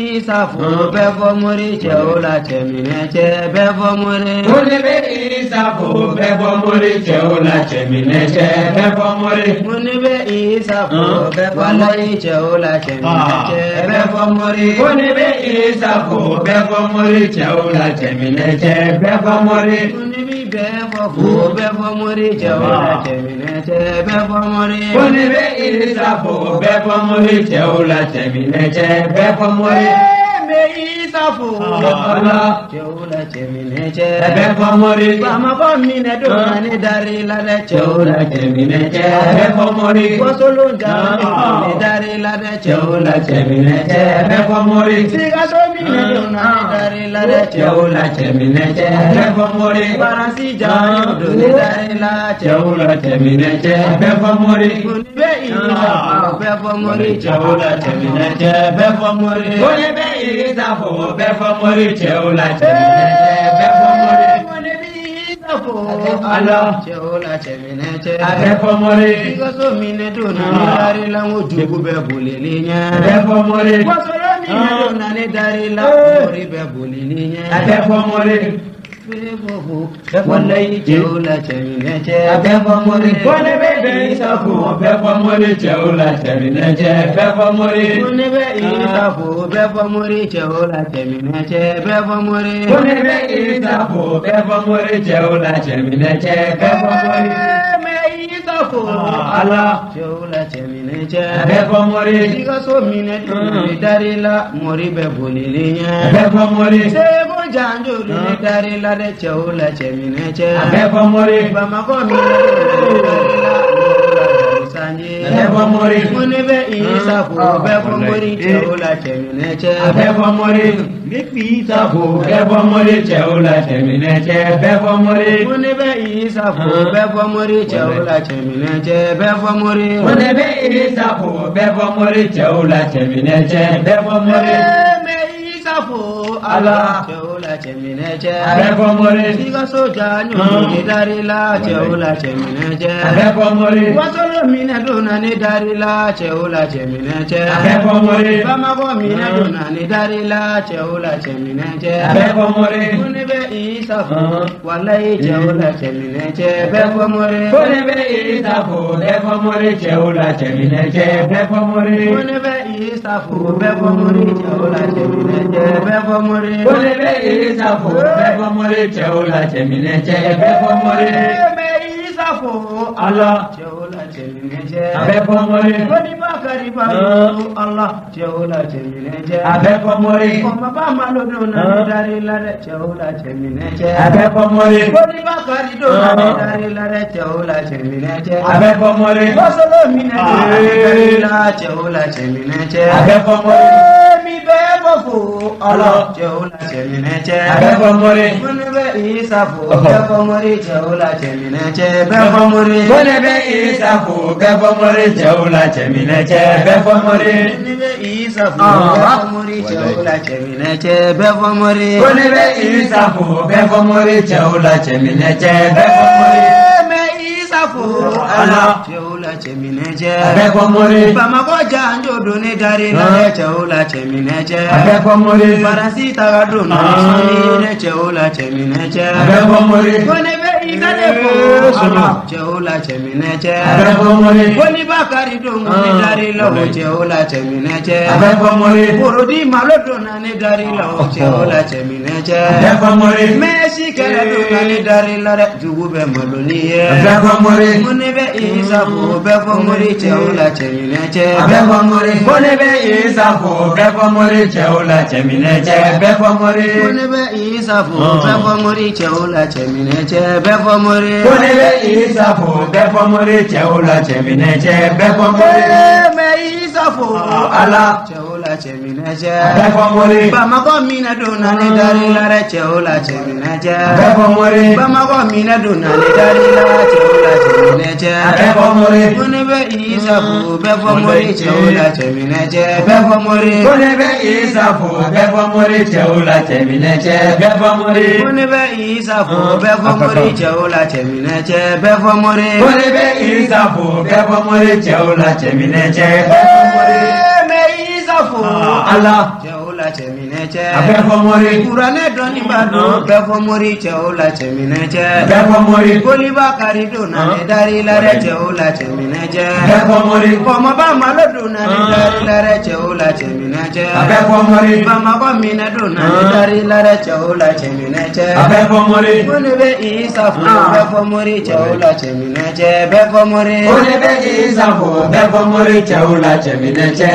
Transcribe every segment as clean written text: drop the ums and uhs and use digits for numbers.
Isa fo bɛɛ fɔ mori cɛw la cɛminɛ cɛ bɛɛ fɔ mori. Ko ne bɛ Isa fo bɛɛ fɔ mori cɛw la cɛminɛ cɛ bɛɛ fɔ mori. Ko ne bɛ Isa fo bɛɛ fɔ mori cɛw la cɛminɛ cɛ bɛɛ fɔ mori. Ko ne bɛ Isa fo bɛɛ fɔ mori cɛw la cɛminɛ cɛ bɛɛ fɔ mori. Ko ne bɛ bɛɛ fɔ fo bɛɛ fɔ mori cɛw la cɛminɛ cɛ bɛɛ fɔ mori. Ko ne bɛ Isa fo bɛɛ fɔ mori cɛw la cɛminɛ cɛ bɛɛ fɔ mori. Bɛ Isa fo Ala. cɛw la cɛminɛ cɛ Bɛɛ fɔ mori. Bamakɔ minɛ don na ne dar'i la dɛ Cɛw la cɛminɛ cɛ bɛɛ fɔ mori. Wasolon jara ne dar'i la dɛ Cɛw la cɛminɛ cɛ bɛɛ fɔ mori. Sikaso minɛ don na ne dar'i la dɛ Cɛw la cɛminɛ cɛ bɛɛ fɔ mori. Faransi jara don ne dar'i la cɛw Cɛw la cɛminɛ cɛ bɛɛ fɔ mori. Ko ne bɛ Isa fo bɛɛ fɔ mori Cɛw la cɛminɛ cɛ bɛɛ fɔ mori. Ko ne bɛ Isa fo bɛɛ fɔ mori cɛw la cɛminɛ cɛ bɛɛ fɔ mori. Ko ne bɛ Isa fo Ala. cɛw la cɛminɛ cɛ A bɛɛ fɔ mori. Sikaso minɛ don na ne dar'i la n ko jugu bɛ bolili ɲɛ A bɛɛ fɔ mori. Wasolon minɛ don na ne dar'i la mori bɛ bolili ɲɛ A bɛɛ fɔ mori. Walayi cɛw la cɛminɛ cɛ A bɛɛ fɔ mori. Ko ne bɛ Isa fo bɛɛ fɔ mori cɛw la cɛminɛ cɛ bɛɛ fɔ mori. Ko ne bɛ Isa fo bɛɛ fɔ mori cɛw la cɛminɛ cɛ bɛɛ fɔ mori. Ko ne bɛ Isa fo bɛɛ fɔ mori cɛw la cɛminɛ cɛ bɛɛ fɔ mori. Mɛ Isa fo Ala. cɛw la cɛminɛ cɛ. A bɛɛ fɔ mori. Sikaso minɛ ne dar'i la mori bɛ bolili A ɲɛ. bɛɛ fɔ mori. Segu janjo ne dar'i la dɛ cɛw la cɛminɛ cɛ. A bɛɛ fɔ mori. Bamakɔ minɛ ne dar'i la mori la sanji. A bɛɛ fɔ mori. Ko ne bɛ Isa fo bɛɛ fɔ mori cɛw la cɛminɛ cɛ. A bɛɛ fɔ mori. Ne Isa fo bɛɛ fɔ mori cɛw la cɛminɛ cɛ bɛɛ fɔ mori. Ko ne bɛ Isa fo bɛɛ fɔ mori cɛw la cɛminɛ cɛ bɛɛ fɔ mori. Ko ne bɛ Isa fo bɛɛ fɔ mori cɛw la cɛminɛ cɛ bɛɛ fɔ mori. Mɛ Isa fo Ala. cɛw la cɛminɛ cɛ. A bɛɛ fɔ mori. Sikaso janjo ne dar'i la cɛw la cɛminɛ cɛ. A bɛɛ fɔ mori. Wasolon minɛ donna ne dar'i la cɛw la cɛminɛ cɛ. A bɛɛ fɔ mori. Bamakɔ minɛ donna ne dar'i la cɛw la cɛminɛ cɛ. A bɛɛ fɔ mori. Ko ne bɛ Isa fo walayi cɛw la cɛminɛ cɛ bɛɛ fɔ mori. Ko ne bɛ Isa fo bɛɛ fɔ mori cɛw la cɛminɛ cɛ bɛɛ fɔ mori. Ko ne bɛ Isa fo bɛɛ fɔ mori cɛw la cɛminɛ cɛ bɛɛ fɔ mori. Ko ne bɛ Isa fo bɛɛ fɔ mori cɛw la cɛminɛ cɛ bɛɛ fɔ mori. Mɛ Isa fo Ala. cɛw la cɛminɛ cɛ. A bɛɛ fɔ mori. Ko ni Bakari ba Allah cɛw la cɛminɛ cɛ. A bɛɛ fɔ mori. Kɔmaba ba malo donna ne dar'i la dɛ cɛw la cɛminɛ cɛ. A bɛɛ fɔ mori. Ko ni Bakari donna ne dar'i la dɛ cɛw la cɛminɛ cɛ. A bɛɛ fɔ mori. Wasolon minɛ donna ne dar'i la cɛw la cɛminɛ cɛ. A bɛɛ fɔ mori. Mi bɛɛ fɔ fo Allah cɛw la cɛminɛ cɛ. A bɛɛ fɔ mori. Ko ne bɛ Isa fo bɛɛ fɔ mori cɛw la cɛminɛ cɛ bɛɛ fɔ mori. Ko ne bɛ Isa fo bɛɛ fɔ mori cɛw la cɛminɛ cɛ bɛɛ fɔ mori. Ne bɛ Isa fo bɛɛ fɔ mori cɛw la cɛminɛ cɛ bɛɛ fɔ mori. Ko ne bɛ Isa fo bɛɛ fɔ mori cɛw la cɛminɛ cɛ bɛɛ fɔ mori. Mɛ Isa fo Ala. cɛw la cɛminɛ cɛ. A bɛɛ fɔ mori. Bamakɔ janjo don ne dar'i la dɛ cɛw la cɛminɛ cɛ. A bɛɛ fɔ mori. Faransi taga don na ne cɛw la cɛminɛ cɛ. A bɛɛ fɔ mori. Ko ne bɛ Isa de fo Solo. cɛw la cɛminɛ cɛ. A bɛɛ fɔ mori. Ko ni Bakari don ne dar'i la o cɛw la cɛminɛ cɛ. A bɛɛ fɔ mori. Porodi malo donna ne dar'i la o cɛw la cɛminɛ cɛ. A bɛɛ fɔ mori. Mɛsi kɛlɛ donna ne dar'i la dɛ jugu bɛ malo ni ye. A bɛɛ fɔ mori. Ko ne bɛ Isa fo bɛɛ fɔ mori cɛw la cɛminɛ cɛ. A bɛɛ fɔ mori. Ko ne bɛ Isa fo bɛɛ fɔ mori cɛw la cɛminɛ cɛ bɛɛ fɔ mori. Ko ne bɛ Isa fo bɛɛ fɔ mori cɛw la cɛminɛ cɛ bɛɛ fɔ mori. Ko ne bɛ Isa fo bɛɛ fɔ mori cɛw la cɛminɛ cɛ bɛɛ fɔ mori. Mɛ Isa fo Ala. cɛw la cɛminɛ cɛ. A bɛɛ fɔ mori. Bamakɔ minɛ donna ne dar'i la dɛ cɛw la cɛminɛ cɛ. A bɛɛ fɔ mori. Bamakɔ minɛ donna ne dar'i la cɛw la cɛminɛ cɛ. A bɛɛ fɔ mori. Ko ne bɛ Isa fo bɛɛ fɔ mori cɛw la cɛminɛ cɛ bɛɛ fɔ mori. Ko ne bɛ Isa fo bɛɛ fɔ mori cɛw la cɛminɛ cɛ bɛɛ fɔ mori. Ko ne bɛ Isa fo bɛɛ fɔ mori cɛw la cɛminɛ cɛ bɛɛ fɔ mori. Ko ne bɛ Isa fo bɛɛ fɔ mori cɛw la cɛminɛ cɛ bɛɛ fɔ mori. Mɛ Isa fo Ala. cɛw la la cɛminɛ cɛ. A bɛɛ fɔ mori. Kuranɛ dɔnniba don bɛɛ fɔ mori cɛw la cɛminɛ cɛ. Bɛɛ fɔ mori. Koliba kari don na ne dari la dɛ cɛw la cɛminɛ cɛ. Bɛɛ fɔ mori. Kɔmɔba malo don na ne dari la dɛ cɛw la cɛminɛ cɛ. A bɛɛ fɔ mori. Bamakɔ minɛ don na ne dari la dɛ cɛw la cɛminɛ cɛ. A bɛɛ fɔ mori. Ko ne bɛ Isa fo bɛɛ fɔ mori cɛw la cɛminɛ cɛ bɛɛ fɔ mori. Ko ne bɛ Isa fo bɛɛ fɔ mori cɛw la cɛminɛ cɛ.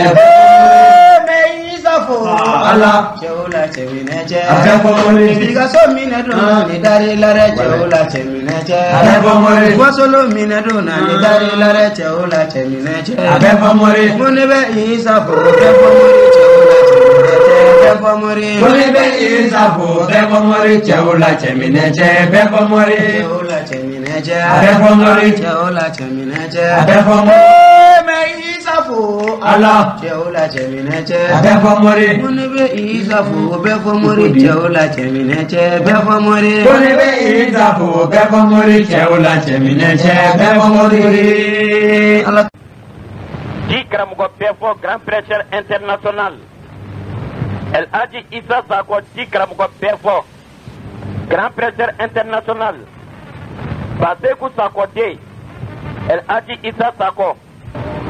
Isa fo Ala cɛw la cɛminɛ cɛ. A bɛɛ fɔ mori. Sikaso minɛ don na ne dari la dɛ cɛw la cɛminɛ cɛ. A bɛɛ fɔ mori. Wasolo minɛ don na ne dari la dɛ cɛw la cɛminɛ cɛ. A bɛɛ fɔ mori. Ko ne bɛ Isa fo bɛɛ fɔ mori cɛw la cɛminɛ cɛ bɛɛ fɔ mori. Ko ne bɛ Isa fo bɛɛ fɔ mori cɛw la cɛminɛ cɛ bɛɛ fɔ mori. Cɛw la cɛminɛ cɛ. A bɛɛ fɔ mori. Cɛw la cɛminɛ cɛ. A bɛɛ fɔ mori. Mɛ Isa fo Ala cɛw la cɛminɛ cɛ. A bɛɛ fɔ mori. Ko ne bɛ Isa fo bɛɛ fɔ mori cɛw la cɛminɛ cɛ bɛɛ fɔ mori. Ko ne bɛ Isa fo bɛɛ fɔ mori cɛw la cɛminɛ cɛ bɛɛ fɔ mori. Ala. Di karamɔgɔ bɛɛ fɔ grand prêcheur international El Hadji Issa Sakɔ di karamɔgɔ bɛɛ fɔ grand prêcheur international Baseku Sakɔ den El Hadji Issa Sakɔ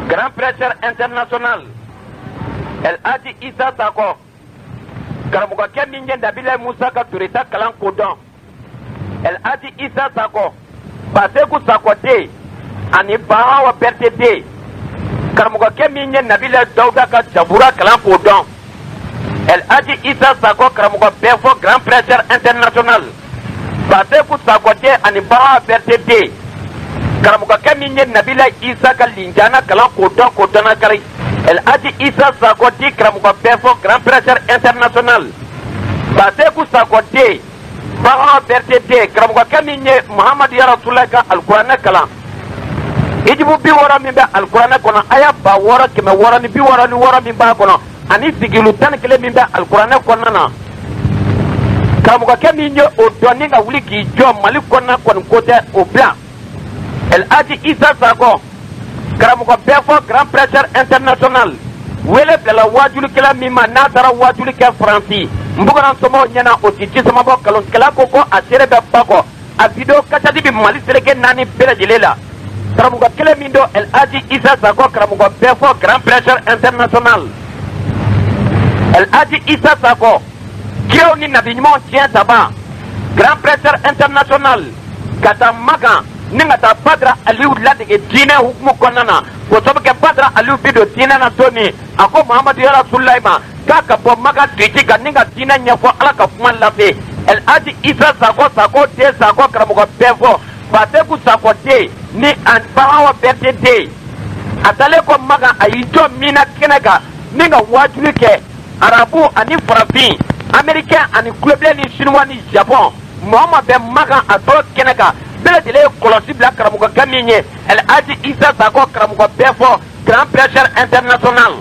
grand prêcheur international El Hadji Issa Sakɔ karamɔgɔkɛ min ye Nabilayi Musa ka Toreta kalan ko dɔn El Hadji Issa Sakɔ Baseku Sakɔ den ani Bahawa Berete den karamɔgɔkɛ min ye Nabilayi Dawuda ka Jabura kalan k'o dɔn El Hadji Issa Sakɔ karamɔgɔ bɛɛ fɔ grand prêcheur international Baseku Sakɔ den ani Bahawa Berete den karamɔgɔkɛ min ye Nabilayi Isa ka Linjana kalan k'o dɔn k'o dɔnnakari El Hadji Issa Sakɔ di karamɔgɔ bɛɛ fɔ grand prêcheur international Baseku Sakɔ den Bahawa Berete den karamɔgɔkɛ min ye Muhamadu Yarasulayi ka alikuranɛ kalan ijibu 60 min bɛ alikuranɛ kɔnɔ aya 6666 min b'a kɔnɔ ani sigilu 11 min bɛ alikuranɛ kɔnɔna na karamɔgɔkɛ min ye o dɔn ni ka wuli k'i jɔ Mali kɔnɔna kɔni ko tɛ o bila El Hadji Issa Sakɔ karamɔgɔ bɛɛ fɔ grand prêcheur international wele bilala waajulikɛla min ma n'a taara waajuli kɛ Faransi n bugɔra somɔgɔw ɲɛna o ti ji sama bɔ nkalontigɛla ko a seere bɛ ba kɔ a vidéo kasati bɛ Mali seleke 4 bɛɛ lajɛlen la karamɔgɔ kelen min don El Hadji Issa Sakɔ karamɔgɔ bɛɛ fɔ grand prêcheur international El Hadji Issa Sakɔ kiraw ni nabi ɲumanw tiɲɛ saba grand prêcheur international ka taa Makan ni ka taa Badara Aliyu ladege diinɛ hukumu kɔnɔna na k'o sababu kɛ Badara Aliyu bi don diinɛ na don min a ko Muhamadu Yarasulayi ma k'a ka bɔ Makan dugu kan ni ka diinɛ ɲɛfɔ Ala ka kuma lase El Hadji Issa Sakɔ Sakɔ den Sakɔ karamɔgɔ bɛɛ fɔ Baseku Sakɔ den ni Bahawa Berete den a taalen kɔ Makan a y'i jɔ Mina kɛnɛ kan ni ka waajuli kɛ arabu ani farafin américain ani kulobilen ni chinois ni japon mɔgɔ ma bɛ Makan a tɔ kɛnɛ kan bɛɛ lajɛlen ye kɔlɔsi bila karamɔgɔkɛ min ye El Hadji Issa Sakɔ karamɔgɔ bɛɛ fɔ grand prêcheur international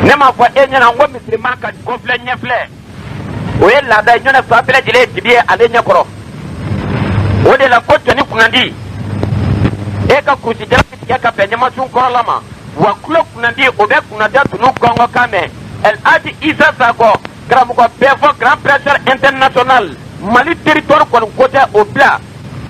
ne m'a fɔ e ɲɛna n ko misirima ka kɔfilɛ ɲɛfilɛ o ye laada ye ɲɔnɛ fa bɛɛ lajɛlen ye dibi ye ale ɲɛkɔrɔ o de la ko jɔnni kunnandi e ka kurusi jala bɛ tigɛ ka bɛn ɲɛmasun kɔrɔla ma wa kulo kunnandi o bɛ kunnadiya tunu kɔngɔ kan mɛn El Hadji Issa Sakɔ karamɔgɔ bɛɛ fɔ grand prêcheur international Mali territoire kɔni ko tɛ o bila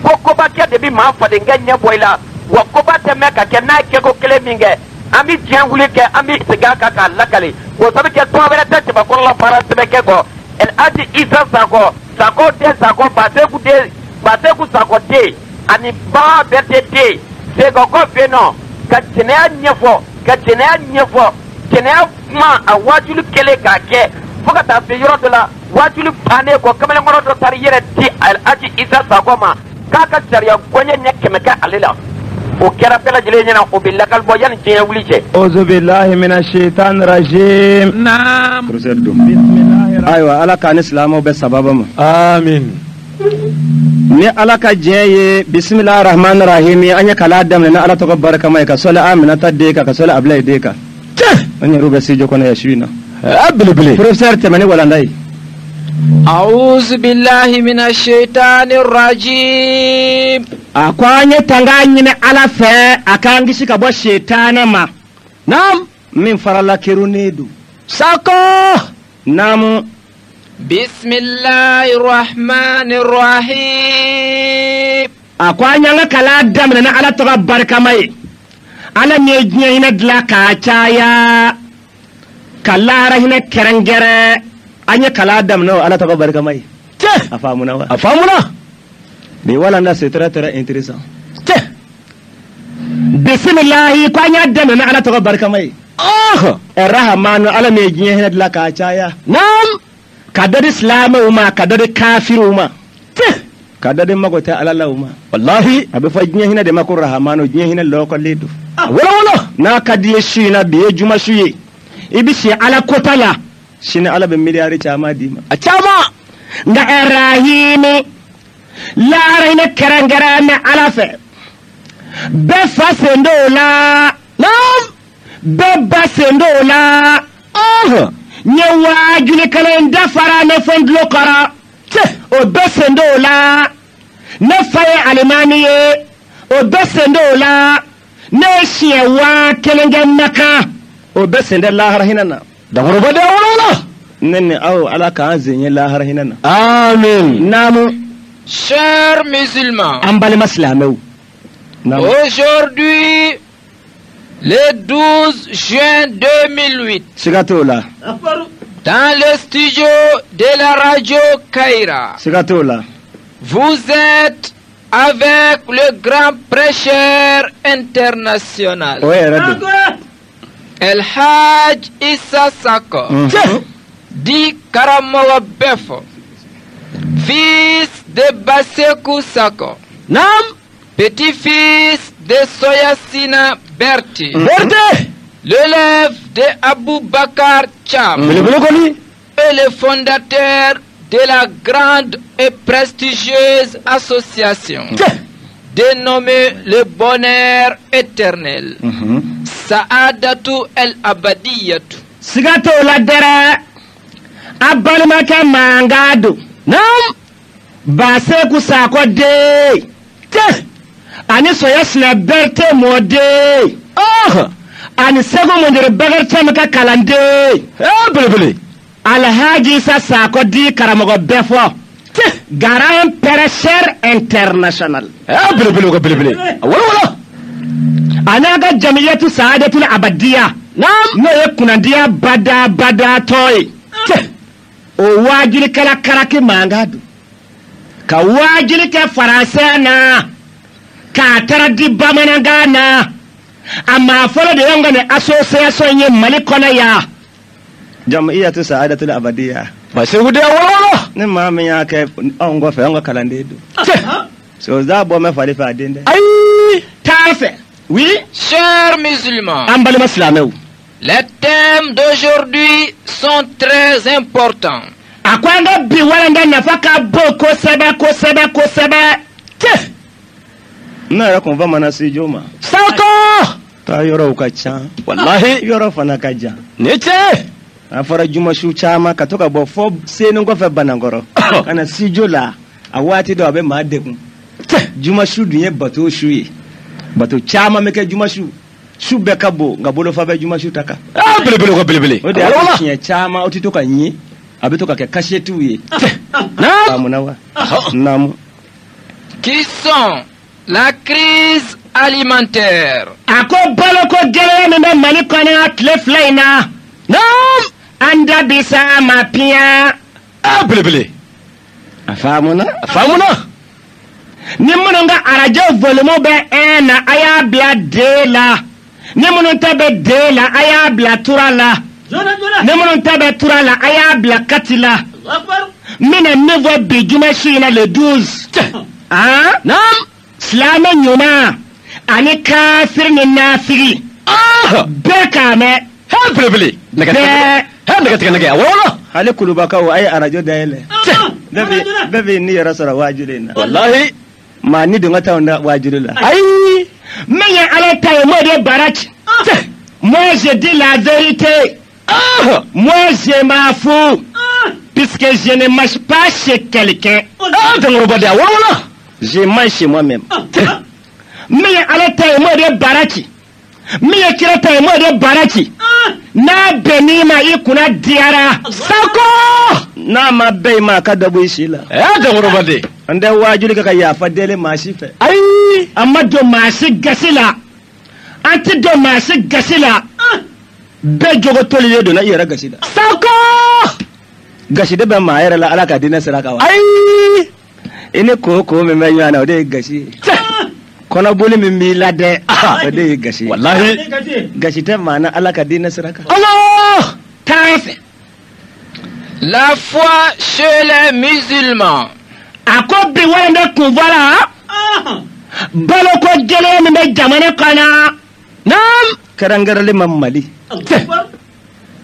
ko kobakɛ de bi maa fadenkɛ ɲɛ bɔ i la wa koba tɛ mɛn ka kɛ n'a ye kɛko kelen min kɛ an bɛ diɲɛ wuli kɛ an bɛ segin a kan k'a lakale k'o sabu kɛ tɔn wɛrɛ tɛ cɛbakɔrɔ la baara sɛbɛnkɛ kɔ El Hadji Issa Sakɔ Sakɔ den Sakɔ Baseku den Baseku Sakɔ den ani Bahawa Berete den Segɔkɔ fɛ yen nɔ ka jɛnɛya ɲɛfɔ ka jɛnɛya ɲɛfɔ jɛnɛya kuma a waajuli kɛlen k'a kɛ fo ka taa se yɔrɔ dɔ la waajuli bannen kɔ kamalenkɔrɔ dɔ taara i yɛrɛ di El Hadji Issa Sakɔ ma k'a ka sariya gɔɲɛ ɲɛ 100 kɛ ale la o kɛra bɛɛ lajɛlen ɲɛna o bɛ lakali bɔ yanni diɲɛ wuli cɛ. Auzu billahi mina shaitan rajim. Naam. Ayiwa Ala k'an ni silamɛw bɛɛ sababa ma. Amin. Ni Ala ka diɲɛ ye bisimilahi rahmani rahimi an ye kalan daminɛ ni Ala tɔgɔ barikama ye ka sɔli Aminata den kan ka sɔli Abulayi den kan. An yɛrɛw bɛ studio kɔnɔ yan su in na. A belebele. Professeur tɛmɛ ni walanda ye. أعوذ بالله من الشيطان الرجيم. A ko an ye tanga ɲini Ala fɛ a k'an kisi ka bɔ setanɛ ma. Naam. Min farala kerunnen don. Sako. Naamu. Bismillahi rahmani rahim. A ko an y'an ka kalan daminɛ ni Ala tɔgɔ barikama ye. Ala min ye diɲɛ hinɛ dilan k'a caya, ka lahara hinɛ kɛrɛnkɛrɛn. An ye kalan daminɛ o Ala tɔgɔ barikama ye. Tiɲɛ. A faamuna wa? A faamuna. Bi walanda c'est très très intéressant. Tiɲɛ. Bisimilahi ko an y'a daminɛ ni Ala tɔgɔ barikama ye. Ɔhɔ. Rahamanu Ala min ye diɲɛ hinɛ dilan k'a caya. Naam. Ka dɔ di silamɛw ma, ka dɔ di kafiriw ma. Tiɲɛ. Ka dɔ di mago tɛ Ala la o ma. Walahi. A bɛ fɔ diɲɛ hinɛ de ma ko rahamanu, diɲɛ hinɛ lɔkɔlen don. Wolo wolo. N'a ka di ye su in na, bi ye juma su ye. I bɛ si Ala kota la. Sini Ala bɛ miliyari caman d'i ma. A caman. Nka Rahimi, lahara hinɛ kɛrɛnkɛrɛn bɛ Ala fɛ. Bɛɛ fa sen don o la. Naam. Bɛɛ ba sen don o la. Ɔhɔn. N ye waajulikɛla in dafara ne fɛn tulo kɔrɔ. O bɛɛ sen don o la. Ne fa ye alimami ye. O bɛɛ sen don o la. Ne ye siɲɛ 1000 kɛ Makan. O bɛɛ sen tɛ lahara hinɛ na. Dankɔrɔba de wolo. Ne ni aw Ala k'an sen ye lahara hinɛ na. Amin. Naamu. Chers musulmans. An balima silamɛw. Aujourd'hui, le 12 juin 2008. Siga t'o la. Dans le studio de la radio Kaira. Siga t'o la. Vous êtes avec le grand prêcheur international. O yɛrɛ don. El Hadj Issa Sako. Dit Karamɔgɔ Bɛfɔ. Fils de Basekou Sako. Naam. Petit-fils de Soyasina Berti. Berti. L'élève de Abou Bakar Cham. Et le fondateur de la grande et prestigieuse association dénommée le Bonheur éternel. Saadatu El Abadiyatu. Siga t'o la dɛrɛ. A balimakɛ mankan don. Naam. Baseku Sako den. Tiɲɛ. Ani Soyasina Berete mɔden. Ɔhɔn. Ani Segu Mundiri Bakari Camu ka kalanden. Ee belebele. Alhaji Isa Sako di karamɔgɔ bɛɛ fɔ. Grand prêcheur international. Ee belebele ko belebele. A wolo wolo. A n'a ka jamiyatu saadatul abadiya. Naam. N'o ye kunnadiya badabadatɔ ye. O waajulikɛla karaki mankan don. Ka waajuli kɛ faransɛ na. K'a taara di bamanankan na. A maa fɔlɔ de y'anw ka nin association ye Mali kɔnɔ yan. Jamiyatu saadatul abadiya. Baseku de wolo wolo. Ni maa min y'a kɛ anw kɔfɛ, anw ka kalanden don. Soza bɔ mɛ fali fɛ a den dɛ. Ayi. Taa fɛ. Oui. Chers musulmans. An balima silamɛw. Les thèmes d'aujourd'hui sont très importants. A ko an ka bi walanda nafa ka bon kosɛbɛ kosɛbɛ kosɛbɛ. Ne yɛrɛ kun fa mana se jo ma. Sako. Taa yɔrɔw ka ca. Walahi. Yɔrɔ fana ka jan. Ne cɛ. A fɔra jumasu caman ka to ka bɔ fɔ Senu kɔfɛ Banankɔrɔ. Ka na studio la a waati dɔ a bɛ maa degun. Jumasu dun ye bato su ye. Bato caman bɛ kɛ jumasu. Su bɛɛ ka bon nka bolofa bɛ jumasu ta kan. Aa belebele ko belebele. O de y'a to siɲɛ caman aw tɛ to ka ɲi. A bɛ to ka kɛ kasetiw ye. Naam. Faamuna wa? Naamu. Qui sont la crise alimentaire. A ko baloko gɛlɛya min bɛ Mali kɔnɔ tile 2 in na. Naam. An da bi s'a ma piyan. Aa belebele. A faamuna? A faamuna. Ni minnu ka arajo volume bɛ 1 na, a y'a bila 2 la. Ni minnu ta bɛ 2 la, a y'a bila 3 la. Ni minnu ta bɛ 3 la, a y'a bila 4 la. N bɛna min fɔ bi juma su in na le 12. Ah? Naam. Silamɛ ɲuman ani kafiri ni nafigi. Bɛɛ k'a mɛn. Hɛ belebele. Bɛɛ. Hɛ nɛgɛ tigɛ nɛgɛ. Awɔ wolo. Hali kulubakaw a ye arajo dayɛlɛ. Bɛɛ bɛ ni yɛrɛ sɔrɔ waajuli in na. Walahi. Maa ni dun ka taa waajuli la. Ayi. Min ye Ala ta ye, m'o de bara ci. Moi je dis la vérité. Moi je m'en fous. Puisque je ne mange pas chez quelqu'un. Je mange chez moi-même. Min ye Ala ta ye, m'o de bara ci. Min ye kira ta ye, m'o de bara ci. N'a bɛnn'i ma i kunna diyara. Sako. N'a ma bɛn i ma a ka dɔ bɔ i si la. Dankɔrɔba de. An tɛ waajuli kɛ ka yafa deli maa si fɛ. Ayi. An ma don maa si gasi la. An tɛ don maa si gasi la. Bɛɛ jogo tolilen donna i yɛrɛ gasi la. Sako. Gasi de bɛ maa yɛrɛ la Ala ka diinɛ sira kan wa. Ayi. I ni ko min bɛ ɲɔgɔn na o de ye gasi ye. Kɔnɔboli min b'i la dɛ, o de ye gasi ye. Walahi. Gasi tɛ maa na Ala ka diinɛ sira kan. Allah. Taa fɛ. La foi chez les musulmans. A ko bi wari bɛ kun fɔla. Baloko gɛlɛya min bɛ jamana kɔnɔ. Naam. Kɛrɛnkɛrɛnlen ma Mali.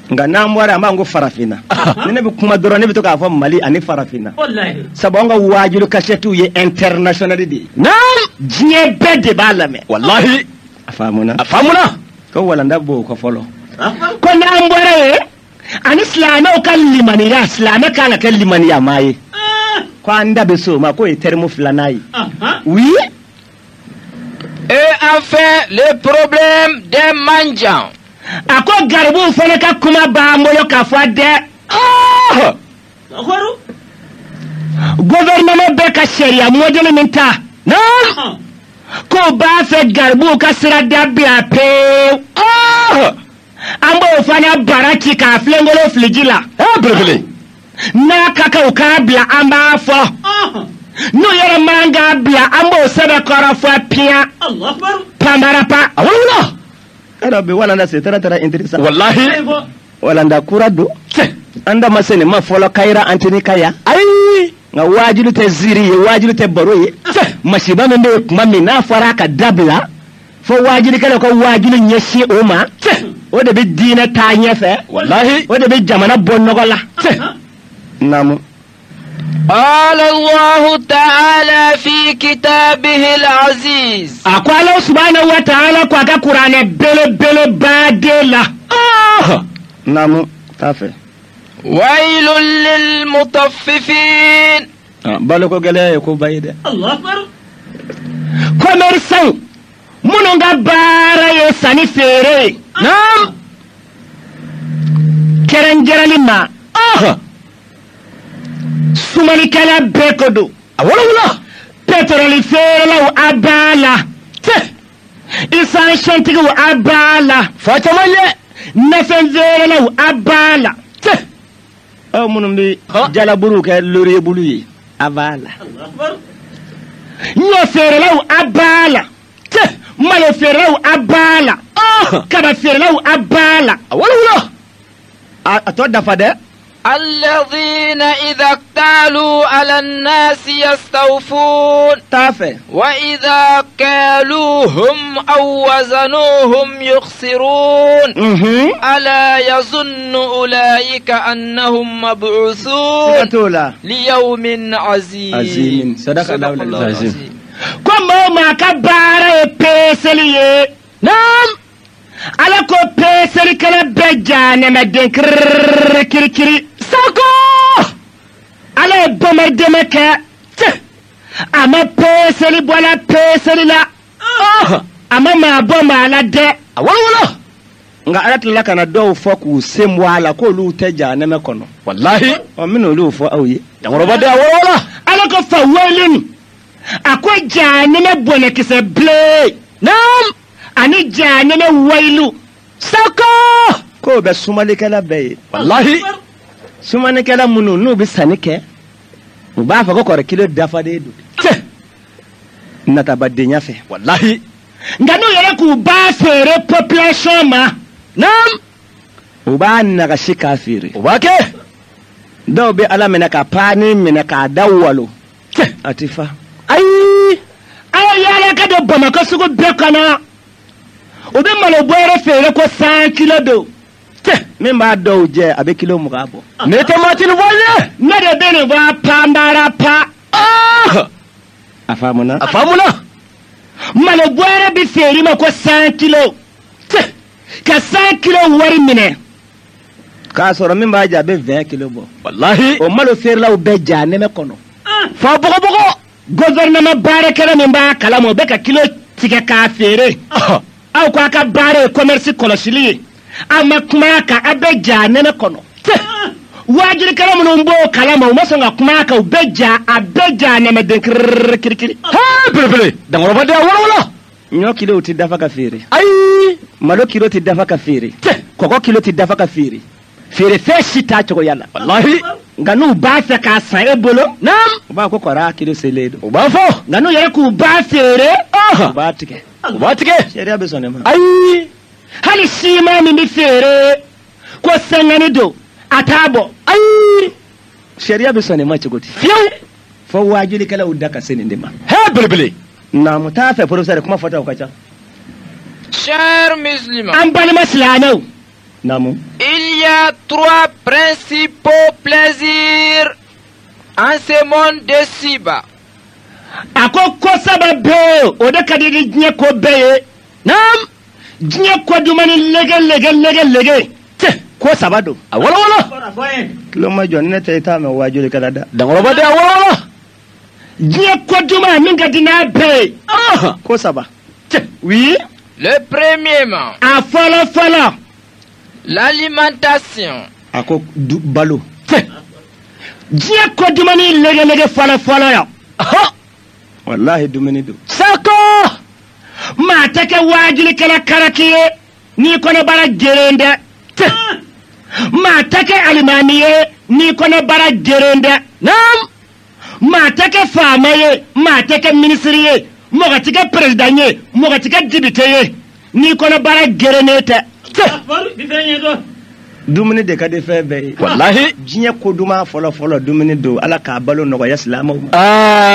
Nka n'an bɔra an b'an ko farafinna. Ni ne bɛ kuma dɔrɔn ne bɛ to k'a fɔ Mali ani farafinna. Sabu an ka waajuli kasɛtiw ye international de ye. Naam. Diɲɛ bɛɛ de b'a lamɛn. Walahi. A faamuna. A faamuna. Ko walanda b'o kɔ fɔlɔ. Ko n'an bɔra yen ani silamɛw ka limaniya, silamɛ kan ka kɛ limaniyamaa ye. Ko an da bɛ s'o ma k'o ye terme filanan ye. Oui. Et enfin, le problème des mendiants. A ko garibuw fana ka kuma b'an bolo k'a fɔ dɛ. Gouvernement bɛ ka sariya modèle min ta. Naam. K'o b'a fɛ garibuw ka sira dabila pewu. An b'o fana bara ci k'a filenkolo fili ji la. Belebele. N'a ka kan u k'a bila an b'a fɔ. N'u yɛrɛ man k'a bila an b'o sɛbɛkɔrɔ fɔ piyan. Panbarapa. A wolola. Yɔrɔ bi walanda c'est très très intéressant. Walahi. Walanda kura don. An da ma se nin ma fɔlɔ kayira antini kaya. Ayi. Nka waajulu tɛ ziiri ye, waajulu tɛ baro ye. Masiba min bɛ yen kuma min n'a fɔra a ka dabila fo waajulikɛlaw ka waajulu ɲɛsin o ma. O de bɛ diinɛ taa ɲɛfɛ. Walahi. O de bɛ jamana bɔ nɔgɔ la. Naamu. قال الله تعالى في كتابه العزيز. A ko Ala subhanahu wa ta'ala ko a ka kuranɛ belebeleba de la. Naamu t'a fɛ. ويل للمطففين. Baloko gɛlɛya ye koba ye dɛ. Commerçant minnu ka baara ye sanni feere ye. Naam. Kɛrɛnkɛrɛnli ma. Sumalikɛla bɛɛ ko don. A wolola. Pétrole feerelaw a b'a la. Essence-tigiw a b'a la. Fa caman ye. Nafɛn feerelaw a b'a la. Aw minnu bɛ jalaburuw kɛ laurier bulu ye a b'a la. Ɲɔ feerelaw a b'a la. Malo feerelaw a b'a la. Kaba feerelaw a b'a la. A wolola. A tɔ dafa dɛ. الذين إذا اكتالوا على الناس يستوفون. T'a fɛ. وإذا كالوهم أو وزنوهم يخسرون. ألا يظن أولئك أنهم مبعوثون Siga t'o la. ليوم عظيم. عظيم. صدق الله العظيم. Ko maa o maa ka baara ye peseli ye. Naam. Ala ko peselikɛla bɛɛ jahanɛmɛden kirikiri. Sako. Ala ye bɔnbɛdɛmɛ kɛ. A ma peseli bɔ la peseli la. A ma maa bɔ maa la dɛ. A wolola. Nka Ala tilala ka na dɔw fɔ k'u sen bɔ a la k'olu tɛ jahanɛmɛ kɔnɔ. Walahi. Ɔ n bɛna olu fɔ aw ye. Dankɔrɔba de a wolola. Ala ko fa welin. A ko jahanɛmɛ bɔnɛkisɛ bilen. Naam. Ani jahanɛmɛ wayilu. Sako. K'o bɛ sumalikɛla bɛɛ ye. Walahi. Sumanikɛla minnu n'u bɛ sanni kɛ, u b'a fɔ ko kɔrɔ kilo dafalen don. Natabadenya fɛ. Walahi. Nka n'u yɛrɛ k'u b'a feere population ma. Naam. U b'a nagasi k'a feere. O b'a kɛ. Dɔw bɛ Ala minɛ ka paani minɛ k'a da walo. A ti fa. Ayi. A ye yaala ka don Bamakɔ sugu bɛɛ kɔnɔ. U bɛ malo bɔyɔrɔ feere ko 100 kilo don. Min b'a dɔw jɛ a bɛ kilo 20 bɔ. Ne tɛ matini bɔ ye. Ne de bɛ nin fɔ panbara pa. A faamuna. A faamuna. Malo bɔyɔrɔ bɛ feere ma ko 100 kilo. Ka 100 kilo wari minɛ. K'a sɔrɔ min b'a jɛ a bɛ 20 kilo bɔ. Walahi. O malo feerelaw bɛɛ jahanɛmɛ kɔnɔ. Fa bɔgɔbɔgɔ. Gouvernement baarakɛla min b'a kalama o bɛ ka kilo tigɛ k'a feere. Aw ko a ka baara ye commerce kɔlɔsili ye. A ma kuma a kan, a bɛ ja nɛnɛ kɔnɔ. Waajulikɛla minnu b'o kalama, u ma sɔn ka kuma a kan, u bɛ ja, a bɛ ja nɛmɛden kirikiri kirikiri. Hee belebele dankɔrɔba de a walawala. Ɲɔ kilo tɛ dafa ka feere. Ayi. Malo kilo tɛ dafa ka feere. Kɔgɔ kilo tɛ dafa ka feere. Feere fɛn si t'a cogoya la. Walahi. Nka n'u b'a fɛ k'a san e bolo. Naam. U b'a ko kɔrɔ a kilo selen don. U b'a fɔ. Nka n'u yɛrɛ k'u b'a feere. U b'a tigɛ. U b'a tigɛ. Sariya bɛ sɔn ne ma. Ayi. Hali siman min bɛ feere ko sɛngɛni don, a t'a bɔ. Ayi. Sariya bɛ sɔn ne ma cogo di? Fiyewu. Fo waajulikɛlaw da ka se nin de ma. Hee belebele. Naamu t'a fɛ professeur kuma fɔtaw ka ca. Chers musulmans, An balima silamɛw. Naamu. il y a trois principaux plaisirs en ce monde de ci-bas. A ko ko saba bɛ yen, o de ka di ni diɲɛ ko bɛɛ ye. Naam. Diɲɛ ko duman ni lege lege lege lege. Ko saba don. A walawala. Tulo ma jɔ ni ne tɛ i t'a mɛn waajulikɛla da. Dankɔrɔba de a walawala. Diɲɛ ko duman min ka di n'a bɛɛ ye. Ko saba. Oui. Le premièrement, A fɔlɔ fɔlɔ. l'alimentation. A ko balo. Diɲɛ ko duman ni lege lege fɔlɔ fɔlɔ yan. Walahi dumuni don. Sako. Maa tɛ kɛ waajulikɛla karaki ye n'i kɔnɔbara geren dɛ. Maa tɛ kɛ alimami ye n'i kɔnɔbara geren dɛ. Naam. Maa tɛ kɛ faama ye, maa tɛ kɛ minisiri ye, mɔgɔ tɛ kɛ perezidan ye, mɔgɔ tɛ kɛ depite ye n'i kɔnɔbara gerennen tɛ. Dumuni de ka di fɛn bɛɛ ye. Walahi. Diɲɛ ko duman fɔlɔ fɔlɔ dumuni don. Ala k'a balo nɔgɔya silamɛw ma.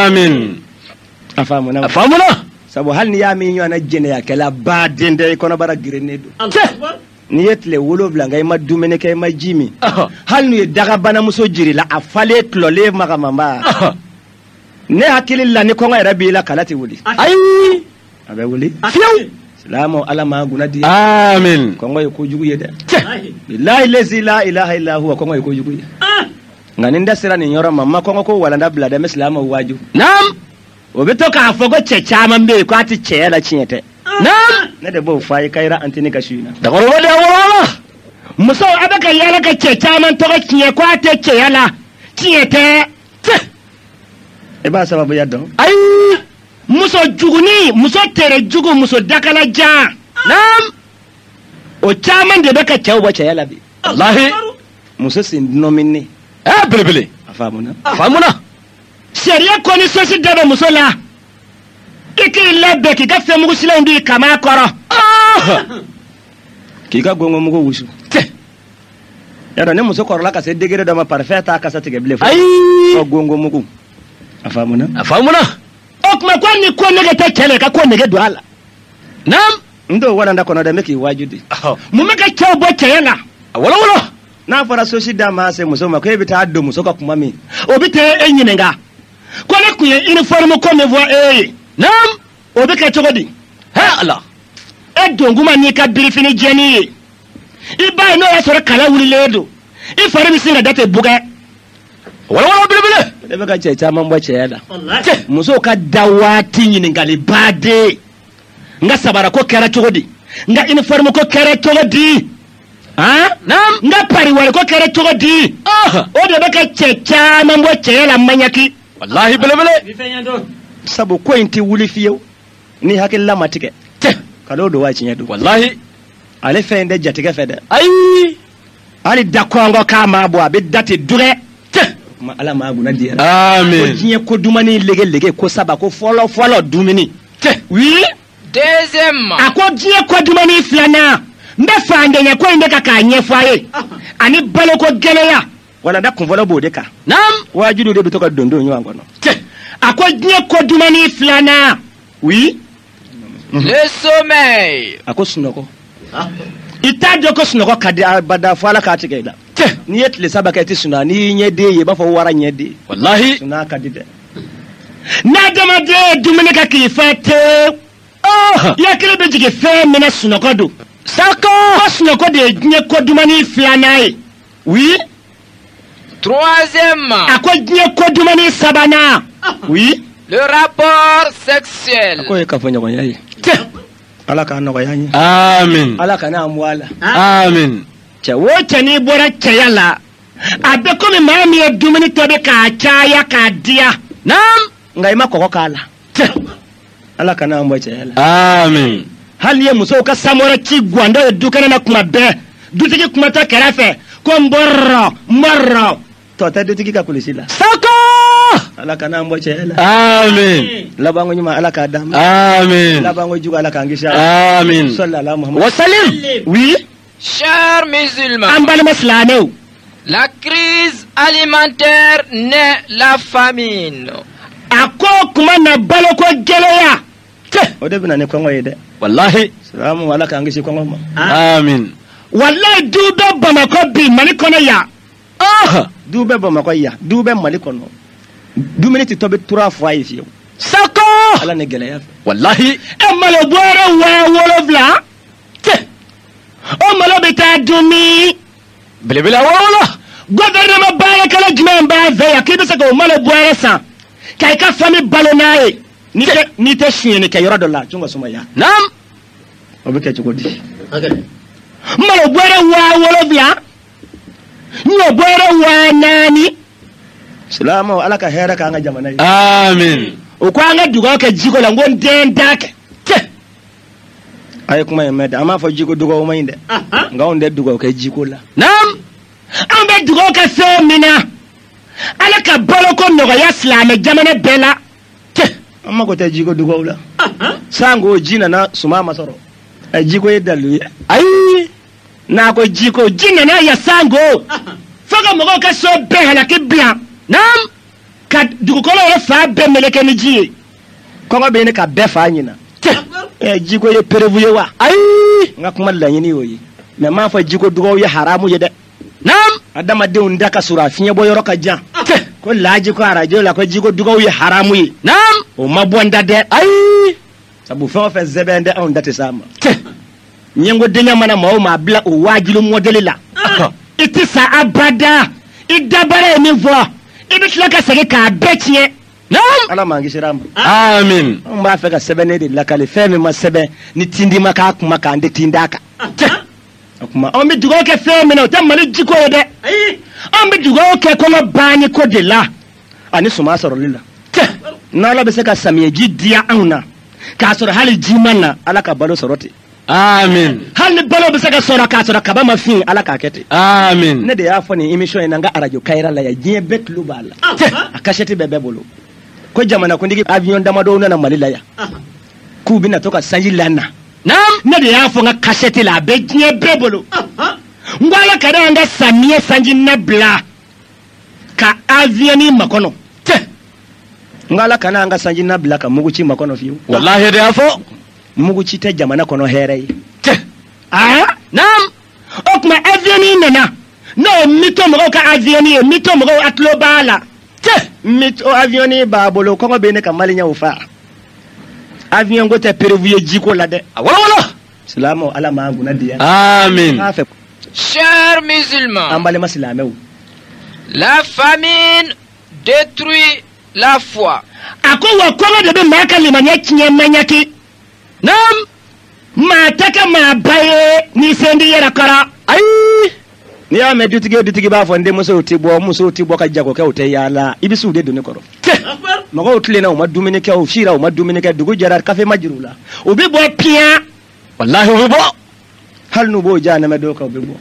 Amin. A faamuna. A faamuna. Sabu hali n'i y'a min ɲɔgɔnna jɛnɛyakɛla baden tɛ, i kɔnɔbara gerennen don. N'i ye tile 7 kɛ i ma dumuni kɛ, i ma ji min. Hali n'u ye dagabanamuso jiri la, a falen tulɔlen magamanba. Ne hakili la ni kɔngɔ yɛrɛ b'i la, kala tɛ wuli. Ayi. A bɛ wuli. Fiyewu. Silamɛw, Ala m'an kunna di. Amin. Kɔngɔ ye kojugu ye dɛ. Bilahi lezi la ilaha illa huwa, kɔngɔ ye kojugu ye. Nka ni n da sera nin yɔrɔ ma, n ma kɔngɔ ko walanda bila dɛ, n bɛ silamɛw waaju. Naam. O bɛ to k'a fɔ ko cɛ caman bɛ yen k'a tɛ cɛya la, tiɲɛ tɛ. Naam. Ne de b'o fɔ a ye Kayira antenne ka su in na. Dankɔrɔba de a walawala. Musow, a bɛ ka yaala ka cɛ caman tɔgɔ tiɲɛ k'a tɛ cɛya la, tiɲɛ tɛ. I b'a sababuya dɔn? Ayi. Muso juguni, muso tere jugu, muso dakalajan. Naam. O caman de bɛ ka cɛw bɔ cɛya la bi. Walahi. Muso sen dɔnɔmini. Hee belebele. A faamuna. A faamuna. Sariya kɔni sosi da bɛ muso la. I k'i labɛn k'i ka fɛnmugusilanw di kama kɔrɔ. K'i ka gɔngɔnmugu wusu. Yadɔ ni muso kɔrɔla ka se degré dɔ ma, parfum t'a kasa tigɛ bilen. Ayi. Fɔ gɔngɔnmugu. A faamuna. A faamuna. O tuma ko ni ko nege tɛ cɛ la, i ka ko nege don a la. Naam. N t'o walanda kɔnɔ dɛ, n bɛ k'i waaju de. Mun bɛ ka cɛw bɔ cɛya la? A walawala. N'a fɔra sosi da ma se muso ma, ko e bɛ taa don muso ka kuma min, o bɛ taa e ɲininka ko ne kun ye uniforme ko min fɔ e ye. Naam. O bɛ kɛ cogo di? He Ala. E donkuma n'i ka birifini jɛni ye, i b'a ye n'o y'a sɔrɔ kala wulilen don, i fari bɛ sin ka da ten bugɛ. Walawala belebele. Ne bɛ ka cɛ caman bɔ cɛya la. Musow ka da waati ɲininkali baden. N ka sabara ko kɛra cogo di? N ka uniforme ko kɛra cogo di? Han? Naam. N ka pari wari ko kɛra cogo di? O de bɛ ka cɛ caman bɔ cɛya la maɲaki. Walahi belebele. Sabu ko in tɛ wuli fiyewu ni hakilila ma tigɛ. Kalon don wa tiɲɛ don? Walahi. Ale fɛn in tɛ jatigɛ fɛ dɛ. Ayi. Hali da kɔngɔ k'a ma bɔ, a bɛ da ten dugɛ. Kuma Ala m'a kunna di yɛrɛ. Amin. Ko diɲɛ ko dumuni lege lege ko saba, ko fɔlɔ fɔlɔ dumuni. Oui. Deuxièmement, A ko diɲɛ ko dumuni filanan, n bɛ fandenya ko in de kan k'a ɲɛfɔ a ye. Ani baloko gɛlɛya. Walanda kunfɔlɔ b'o de kan. Naam. Wajibiw de bɛ to ka don don ɲɔgɔn kɔnɔ. A ko diɲɛ ko dumuni filanan. Oui. le sommeil. A ko sunɔgɔ. I t'a dɔn ko sunɔgɔ ka di abada fo Ala k'a tigɛ i la. N'i ye tile 3 kɛ i tɛ sunɔgɔ, n'i y'i ɲɛden ye i b'a fɔ wara ɲɛden. Walahi. Sunɔgɔ ka di dɛ. N'adamaden ye dumuni kɛ k'i fa tewu. I hakili bɛ jigin fɛn min na, sunɔgɔ don. Sako. Ko sunɔgɔ de ye diɲɛ ko dumuni filanan ye. Oui. Troisièmement, A ko diɲɛ ko dumuni sabanan. Oui. le rapport sexuel. A k'o ye kafoɲɔgɔnya ye. Ala k'a nɔgɔya an ye. Amin. Ala kana an bɔ a la. Amin. Cɛ o cɛ n'i bɔra cɛya la, a bɛ komi maa min ye dumuni tobi k'a caya k'a diya. Naam. Nka i ma kɔgɔ k'a la. Ala kana an bɔ cɛya la. Amin. Hali n'i ye musow ka samɔrɔ ci gwandɔ ye dukɛnɛ na kuma bɛɛ, dutigi kuma tɛ kɛrɛfɛ ko n bɔrɔ n bɔrɔ, tɔ tɛ dutigi ka kulusi la. Sako. Ala kana an bɔ cɛya la. Amin. Labanko ɲuman Ala k'a d'an ma. Amin. Labanko jugu Ala k'an kisi a la. Amin. Sallallahu Muhammad. Wasalim. Oui. Chers musulmans, An balima silamɛw. la crise alimentaire naît la famine. A ko kuma na baloko gɛlɛya. O de bɛ na ni kɔngɔ ye dɛ. Wallahi. Salamu Ala k'an kisi kɔngɔ ma. Amin. Walayi du bɛ Bamakɔ bi Mali kɔnɔ yan. Ah. Du bɛ Bamakɔ yan, du bɛ Mali kɔnɔ. Dumuni tɛ tobi 3 fois ye fiyewu. Sako. Ala ni gɛlɛya fɛ. Wallahi. E malo bɔrɛ 7000. O malo bɛ taa dun min? Belebele wala. Gouvernement baarakɛla jumɛn b'a fɛ yan k'i bɛ se k'o malo bɔrɛ san ka i ka famille balo n'a ye? N'i tɛ sonyɛni kɛ yɔrɔ dɔ la, jɔn ka sumaya. Naam. O bɛ kɛ cogo di? Malo bɔrɛ 7000, ɲɔ bɔrɛ 4000. Silamɛw Ala ka hɛrɛ k'an ka jamana ye. Amin. O ko an ka dugawu kɛ jiko la, n ko n den t'a kɛ. A ye kuma in mɛn dɛ, an b'a fɔ jiko dugawu ma ɲi dɛ. Nka anw tɛ dugawu kɛ jiko la. Naam. An bɛ dugawu kɛ fɛn min na, Ala ka baloko nɔgɔya silamɛ jamana bɛɛ la. An mako tɛ jiko dugawu la. Sanko ji nana suman ma sɔrɔ. Ɛ jiko ye dalilu ye. Ayi. N'a ko jiko ji nana yan sanko, fo ka mɔgɔw ka so bɛɛ halaki bila. Naam. Ka dugukolo yɛrɛ fan bɛɛ meleke ni ji ye. Kɔngɔ bɛ ɲini ka bɛɛ fa ɲina. Ɛ jiko ye perewu ye wa? Ayi. N ka kuma laɲini y'o ye. Mɛ n m'a fɔ jiko dugawu ye haramu ye dɛ. Naam. Adamadenw da ka surun a fiɲɛ bɔ yɔrɔ ka jan. Ko laaji ko arajo la ko jiko dugawu ye haramu ye. Naam. O ma bɔ n da dɛ. Ayi. Sabu fɛn o fɛn sɛbɛn tɛ anw da tɛ s'a ma. Ɲɛngo denya mana maa o maa bila o waajuli mɔdɛli la. I tɛ sa abada. I dabara ye min fɔ, i bɛ tila ka segin k'a bɛɛ tiɲɛ. Naam. Ala m'an kisira a ma. Amin. Anw b'a fɛ ka sɛbɛnnen de lakale, fɛn min ma sɛbɛn ni tindi ma k'a kuma kan, an tɛ tindi a kan. O kuma anw bɛ dugawu kɛ fɛn min na, o tɛ Mali jiko ye dɛ. Anw bɛ dugawu kɛ kɔngɔ banni ko de la ani suman sɔrɔli la. N'Ala bɛ se ka samiyɛji diya anw na k'a sɔrɔ hali ji ma na, Ala ka balo sɔrɔ ten. Amin. Hali ni balo bɛ se ka sɔrɔ k'a sɔrɔ kaba ma fin, Ala k'a kɛ ten. Amin. Ne de y'a fɔ nin émission in na n ka arajo Kayira la yan, diɲɛ bɛɛ tulo b'a la. A kasɛti bɛɛ bɛɛ bolo. Ko jamanakuntigi avion damadɔw nana Mali la yan. K'u bɛna to ka sanji lana. Naam. Ne de y'a fɔ n ka kasɛti la, a bɛ diɲɛ bɛɛ bolo. N ko Ala ka an ka samiyɛ sanji na bila ka avion ni makɔnɔ. N ko Ala kana an ka sanji na bila ka mugu ci makɔnɔ fiyewu. Wallahi de y'a fɔ. Mugu ci tɛ jamana kɔnɔ hɛrɛ ye. Aa. Naam. O tuma avion ni nana, n'o ye mito mɔgɔw ka avion ye, mito mɔgɔw a tulo b'a la. Mito avion ni b'a bolo, kɔngɔ bɛ ne ka maliyɛnw fa. Avion ko tɛ prévu ye jiko la dɛ. A wala wala. Silamɛw Ala m'an kunna diya. Amin. N b'a fɛ Chers an musulmans, balima silamɛw. la famine détruit la foi. A ko wa kɔngɔ de bɛ maa ka limaniya tiɲɛ maɲaki. Naam. Maa tɛ kɛ maa ba ye n'i sen t'i yɛrɛ kɔrɔ. Ayi. N'i y'a mɛn dutigi o dutigi b'a fɔ n denmusow tɛ bɔ, musow tɛ bɔ ka jago kɛ, u tɛ yaala, i bɛ s'u de don ne kɔrɔ. Mɔgɔw tilenna u ma dumuni kɛ, u sira u ma dumuni kɛ, dugu jɛra kafe ma jira u la. U bɛ bɔ piyan. Wallahi u bɛ bɔ. Hali n'u b'o jahanama dɔw kan, u bɛ bɔ.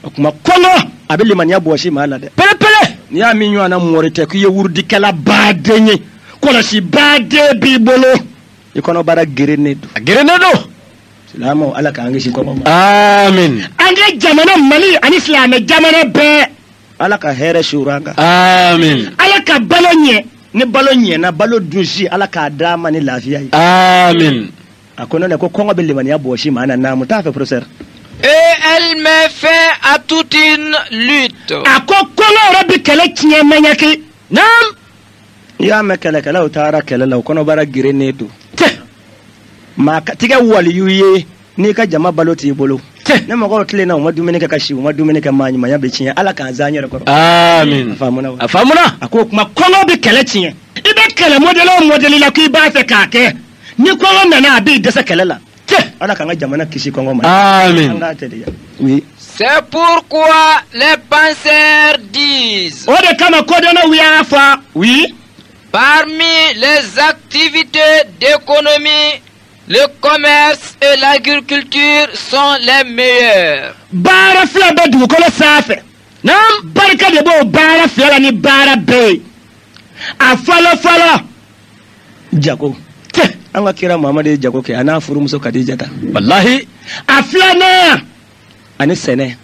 O tuma kɔngɔ a bɛ limaniya bɔsi maa la dɛ. Pele pele. N'i y'a min ɲɔgɔnna mɔri tɛ k'i ye wurudikɛla baden ye, kɔlɔsi baden b'i bolo, i kɔnɔbara gerennen don. A gerennen don. Silamɛw Ala k'an kisi kɔngɔ ma. Amin. An ka jamana Mali ani silamɛ jamana bɛɛ, Ala ka hɛrɛ suuru an kan. Amin. Ala ka balo ɲɛ, ni balo ɲɛna, balo dunsi Ala k'a d'a ma ni lafiya ye. Amin. A ko ne ko kɔngɔ bɛ limaniya bɔsi maa na, naamu t'a fɛ professeur. Et elle met fin à toute une lutte. A ko kɔngɔ yɛrɛ bɛ kɛlɛ tiɲɛ maɲaki. Naam. N'i y'a mɛn kɛlɛkɛlaw taara kɛlɛ la, u kɔnɔbara gerennen don. Maa tigɛ waliyu ye n'i ka jama balo t'i bolo. Ne mɔgɔw tilenna u ma dumuni kɛ ka si, u ma dumuni kɛ, maa ɲumanya bɛ tiɲɛ. Ala k'an zan yɛrɛ kɔrɔ. Amin. A faamuna wa? A faamuna. A ko o kuma kɔngɔ bɛ kɛlɛ tiɲɛ. I bɛ kɛlɛ mɔdɛli o mɔdɛli la k'i b'a fɛ k'a kɛ, ni kɔngɔ nana a b'i dɛsɛ kɛlɛ la. Ala k'an ka jamana kisi kɔngɔ ma. Amin. An k'a teliya. Oui. C'est pourquoi les penseurs disent. O de kama kodɔnnaw y'a fɔ. Oui. Parmi les activités d'économie, le commerce et l'agriculture sont les meilleurs. Baara fila bɛ dugukolo sanfɛ. Naam. Barika de b'o baara fila la ni baara bɛɛ ye. A fɔlɔ fɔlɔ. Jago. An ka kira Muhamadu ye jago kɛ a n'a furumuso Kadijata. Wallahi. A filanan ani sɛnɛ.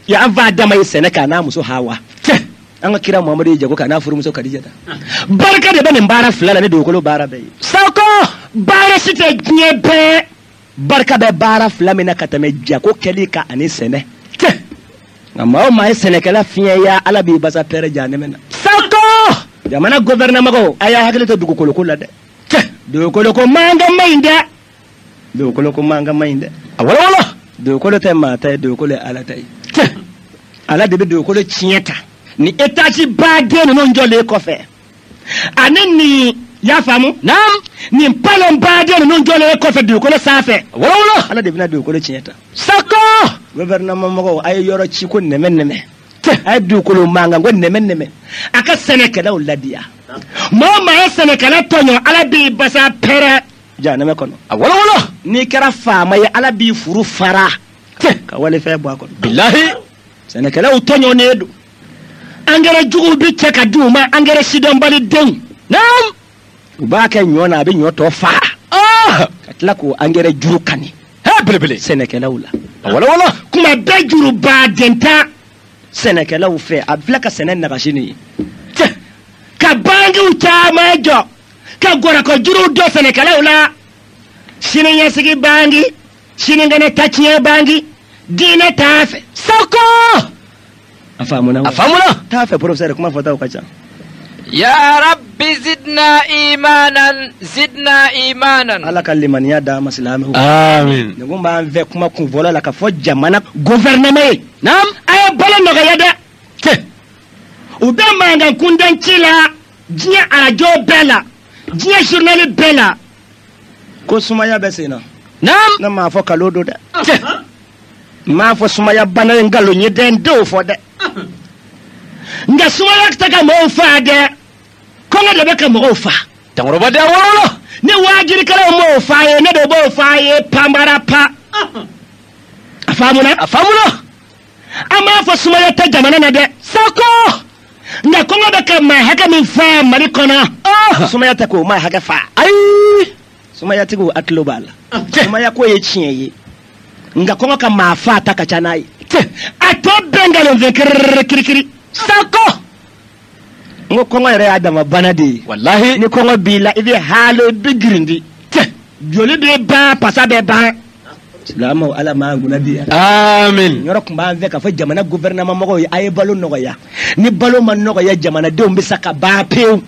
Ya an fa Adama ye sɛnɛ kɛ a n'a muso Hawa. An ka kira Muhamadu ye jago kɛ a n'a furumuso Kadijata. Barika de bɛ nin baara fila la ni dugukolo baara bɛɛ ye. Sako baara si tɛ diɲɛ bɛɛ. Barika bɛ baara fila min na ka tɛmɛ jago kɛli kan ani sɛnɛ. Nka maa o maa ye sɛnɛkɛla fiɲɛya Ala b'i basa pɛrɛ jahanama na. Sako jamana gouvernement a y'a hakili to dugukoloko la dɛ. Dugukolo ko mankan man ɲi dɛ. Dugukolo ko mankan man ɲi dɛ. A walawala. Dugukolo tɛ maa ta ye, dugukolo ye Ala ta ye. Ala de bɛ dugukolo tiɲɛ ta. Ni étage baden ninnu jɔlen kɔfɛ ani nin y'a faamu. Naam. Nin palon baden ninnu jɔlen kɔfɛ dugukolo sanfɛ. A walawala. Ala de bɛna dugukolo tiɲɛ ta. Sako. Gouvernement mɔgɔw a ye yɔrɔ ci ko nɛmɛ nɛmɛ. A ye dugukolo mankan ko nɛmɛ nɛmɛ. A ka sɛnɛkɛlaw ladiya. Maa o maa ye sɛnɛkɛla tɔɲɔ Ala b'i basa pɛrɛ jahanama kɔnɔ. A walawala. N'i kɛra faama ye Ala b'i furu fara. Ka walifɛn bɔ a kɔnɔ. Bilahi. Sɛnɛkɛlaw tɔɲɔnen don. Angɛrɛ juguw bi cɛ ka di u ma, angɛrɛ sidɔnbali denw. Naam. U b'a kɛ ɲɔ na, a bɛ ɲɔ tɔ faa. Ah. Ka tila k'o angɛrɛ juru kani. He belebele. Sɛnɛkɛlaw la. A walawala. Kuma bɛɛ juru baden ta sɛnɛkɛlaw fɛ, a bɛ tila ka sɛnɛ nagasi nin ye. Ka bankiw caman jɔ, ka gɔrɔkɔ juruw dɔ sɛnɛkɛlaw la. Siniɲɛsigi banki, sinikɛnɛ tatiɲɛ banki, diinɛ t'a fɛ. Sako. A faamuna wa? A faamuna. T'a fɛ professeur kuma fɔtaw ka ca. Ya Rabbi zidna imanan, zidna imanan. Ala ka limaniya d'an ma silamɛw. Amin. Nin kun b'an fɛ kuma kun fɔlɔ la ka fɔ jamana gouvernement ye. Naam. A ye balo nɔgɔya dɛ. U bɛ mankan kundan ci la diɲɛ arajo bɛɛ la, diɲɛ journal bɛɛ la. Ko sumaya bɛ sen na. Naam. Ne m'a fɔ kalo don dɛ. N m'a fɔ sumaya bana ye nkalon ye dɛ, n t'o fɔ dɛ. Nka sumaya tɛ ka mɔgɔw faa dɛ. Kɔngɔ de bɛ ka mɔgɔw faa. Dankɔrɔba den a walawala. Ni waajirikɛlaw m'o f'a ye, ne de b'o f'a ye panbara pa. A faamuna? A faamuna. An b'a fɔ sumaya tɛ jamana na dɛ. Sako. Nka kɔngɔ bɛ ka maa hakɛ min faa Mali kɔnɔ. Sumaya tɛ k'o maa hakɛ faa. Ayi. Sumayatigiw a tulo b'a la. Sumaya ko ye tiɲɛ ye. Nka kɔngɔ ka maa faa ta ka ca n'a ye. A tɔ bɛɛ nkalonfɛn kirikiri kirikiri. Sako. N ko kɔngɔ yɛrɛ y'a dama bana de ye. Wallahi. Ni kɔngɔ b'i la, i bɛ haalo, i bɛ girindi. Joli bɛ ban, pasa bɛ ban. Silamɛw Ala m'an kunna di yan. Amin. Yɔrɔ tun b'an fɛ k'a fɔ jamana gouvernement mɔgɔw ye a ye balo nɔgɔya. Ni balo ma nɔgɔya jamanadenw bɛ sa ka ban pewu.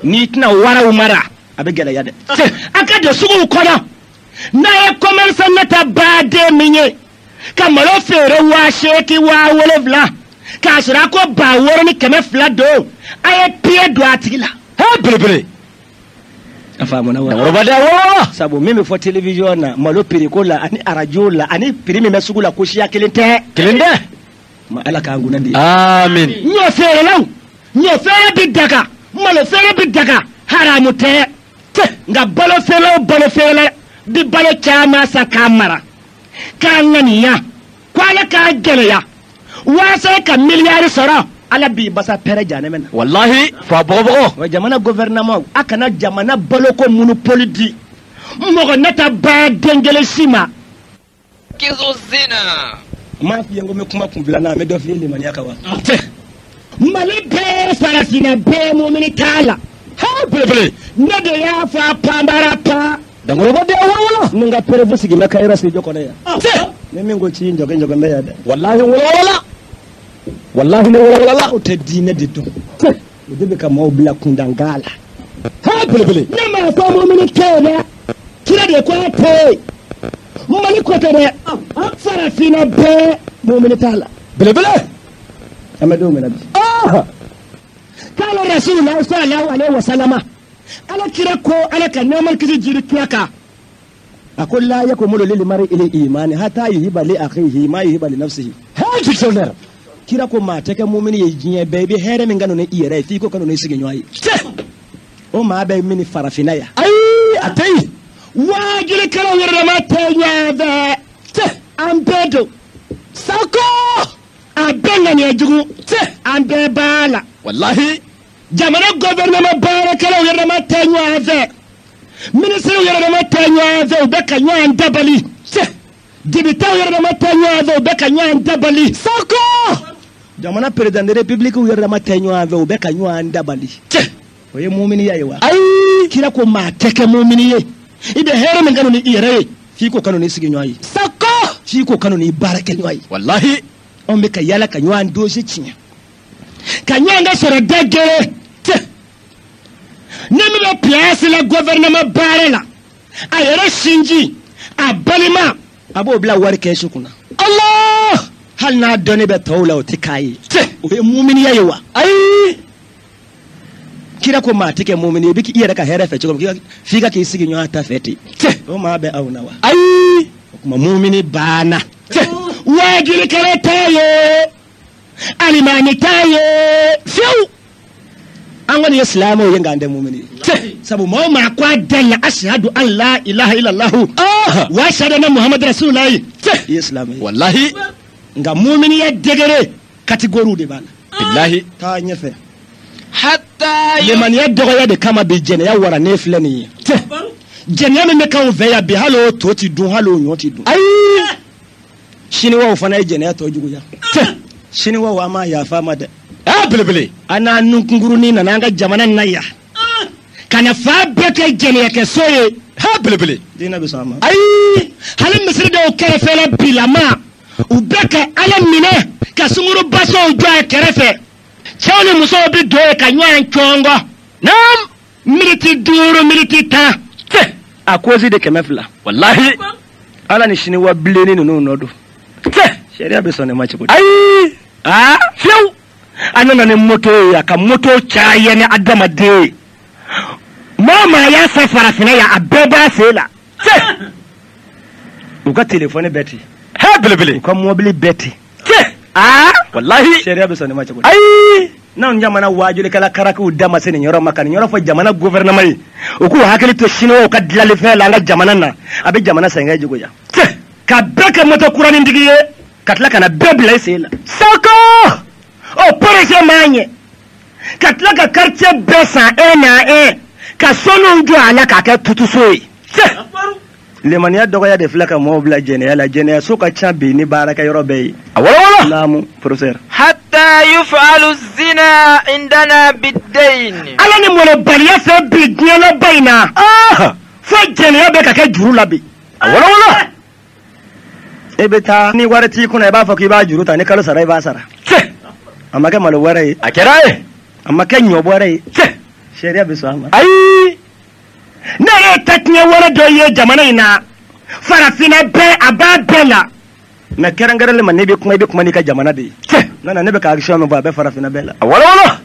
N'i tɛna waraw mara a bɛ gɛlɛya dɛ. A ka don suguw kɔnɔ. N'a ye commerçant nata baden min ye ka malo feere 8000 7,000 k'a sɔrɔ a ko 6200 don, a ye pied don a tigi la. He belebele. A faamuna wa? Dankɔrɔba den a walawala. Sabu min bɛ fɔ télévision na malo prix ko la ani arajo la ani prix min bɛ sugu la ko siya kelen tɛ. Kelen tɛ. Ma Ala k'an kunna di. Amin. Ɲɔ feerelaw, ɲɔ feere bɛ daga, malo feere bɛ daga, haramu tɛ. Nka balo feerelaw balo feerela bi balo caman san k'a mara k'a ŋaniya ko Ala k'a gɛlɛya walasa ka miliyari sɔrɔ, Ala b'i basa pɛrɛ jahanama na. Wallahi. Fa bɔgɔbɔgɔ. Wa jamana gouvernement a kana jamana baloko monopole di mɔgɔ nata baden kelen si ma. Kizu zina. N m'a f'i ye n ko n bɛ kuma kun filanan n bɛ dɔ f'i ye limaniya kan wa. Mali bɛɛ farafinna bɛɛ mumini t'a la. He belebele. Ne de y'a fɔ a panbara pan. Dankɔrɔba den a walawala. Ni n ka preuve sigi n bɛ kayira studio kɔnɔ yan. Ni min ko ci njɔgɛ njɔgɛ n bɛ yan dɛ. Wallahi walawala. Wallahi ne walawala. Aw tɛ diinɛ de dɔn. O de bɛ ka maaw bila kundanga la. He belebele. Ne m'a fɔ mumini tɛ yen dɛ. Kira de ko a tɛ yen. Mali ko tɛ dɛ. Farafinna bɛɛ mumini t'a la. Belebele. An bɛ don min na bi. Ah. K'ala Rasulullah sallallahu alaihi wa sallama. Ala kira ko Ala ka nɛɛma kisi jiri kira kan. A ko la yakmulu lil mar'i al-iman hatta yuhibba li akhihi ma yuhibba li nafsihi. Hey, kira ko maa tɛ kɛ mumini ye diɲɛ bɛɛ i bɛ hɛrɛ min kanu ni i yɛrɛ ye f'i ko kanu ni sigiɲɔgɔn ye. O maa bɛ min farafinna yan. Ayi a tɛ yen. Waajulikɛlaw yɛrɛ dama tɛ ɲɔgɔn fɛ. An bɛɛ don. Sako. A bɛɛ ŋaniya jugu. An bɛɛ b'a la. Walahi. Jamana gouvernement baarakɛlaw yɛrɛ dama tɛ ɲɔgɔn fɛ. Minisiriw yɛrɛ dama tɛ ɲɔgɔn fɛ u bɛ ka ɲɔgɔn dabali. Dibitaw yɛrɛ dama tɛ ɲɔgɔn fɛ u bɛ ka ɲɔgɔn dabali. Sako. Jamana président de république yɛrɛ dama tɛ ɲɔgɔn fɛ u bɛ ka ɲɔgɔn dabali. O ye muminiya ye wa? Ayi. Kira ko maa tɛ kɛ mumini ye. I bɛ hɛrɛ min kanu ni i yɛrɛ ye f'i k'o kanu ni sigiɲɔgɔn ye. Sako. F'i k'o kanu ni baarakɛɲɔgɔn ye. Walahi. Anw bɛ ka yala ka ɲɔgɔn dosi tiɲɛ. Ka ɲɔgɔn ka sɔrɔ da gɛrɛ. Ni min bɛ place la gouvernement baara la a yɛrɛ sinji a balima a b'o bila wari kɛsu kunna. Allah. Hali n'a dɔnni bɛ tɔw la o tɛ k'a ye. O ye muminiya ye wa? Ayi. Kira ko maa tɛ kɛ mumini ye i bɛ k'i yɛrɛ ka hɛrɛ fɛ cogo min f'i ka k'i sigiɲɔgɔn ta fɛ ten. O maa bɛ aw na wa? Ayi. O tuma mumini banna. Waajulikɛla t'a ye alimami t'a ye fiyewu. An kɔni ye silamɛw ye nka an tɛ mumini ye. Sabu maa o maa ko a da la ashadu an la ilaha illallahu. Wa ashadu anna muhammadu rasulullahi. I ye silamɛ ye. Walahi. Nka muminiya degré catégorie de b'a la. Bilahi. Taa ɲɛfɛ. Hatta lemaniya dɔgɔya de kama bi jɛnɛya wara ne filɛ nin ye. Jɛnɛya min bɛ k'anw fɛ yan bi hali o to ti dun hali o ɲɔ ti dun. Ayi. Siniwaw fana ye jɛnɛya tɔ juguya. Siniwaw an m'a yafa ma dɛ. Ah belebele. An n'a nunkunkurunin nana an ka jamana in na yan. Ka na fa bɛɛ kɛ jɛnɛyakɛso ye. Ha belebele. Diinɛ bɛ sɔn a ma. Ayi. Hali misiri dɔw kɛrɛfɛla bilama u bɛ ka Ala minɛ ka sungurubasow jɔ a kɛrɛfɛ. Cɛw ni musow bɛ don yen ka ɲɔgɔn cɔngɔ. Naam. Miniti 5 miniti 10. A kozi de 200. Walahi. Ala ni siniwa bilenni ninnu nɔ don. Sariya bɛ sɔn ne ma cogo di? Ayi. Aa fiyewu. A nana ni moto ye a ka moto caya ni adamaden ye. Maa o maa y'a san farafinna yan a bɛɛ b'a sen la. U ka telefɔni bɛɛ ten. He belebele. U ka mɔbili bɛɛ ten. Aa walahi. Sariya bɛ sɔn ne ma cogo di? Ayi. N'anw jamana waajulikɛla karakiw da ma se nin yɔrɔ ma ka nin yɔrɔ fɔ jamana gouvernement ye u k'u hakili to siniwaw ka dilalifɛn la an ka jamana na a bɛ jamana sɛgɛn juguya. Ka bɛɛ kɛ moto kurannintigi ye ka tila ka na bɛɛ bila i sen la. Sako. O projet m'a ɲɛ ka tila ka quartier bɛɛ san 1 à 1 ka sonuw jɔ a la k'a kɛ tutuso ye. Lemaniya dɔgɔya de filɛ ka mɔgɔw bila jɛnɛya la jɛnɛyaso ka ca bi ni baarakɛyɔrɔ bɛɛ ye. A walawala. Naamu professeur. Hatta yufalu zina indana biddayn. Ala ni molobaliya fɛ bi diɲɛlaba in na. Fo jɛnɛya bɛ ka kɛ juru la bi. A walawala. E bɛ taa ni wari t'i kunna i b'a fɔ k'i b'a juru ta ni kalo sara i b'a sara. A ma kɛ malo wɛrɛ ye. A kɛra ye. A ma kɛ ɲɔ wɛrɛ ye. Sariya bɛ sɔn a ma. Ayi. Ne yɛrɛ ye tatiɲɛ wɛrɛ dɔ ye jamana in na farafinna bɛɛ a b'a bɛɛ la mɛ kɛrɛnkɛrɛnlen ma n'i bɛ kuma i bɛ kuma n'i ka jamana de ye. Nana ne bɛ ka action min fɔ a bɛ farafinna bɛɛ la. A walawala.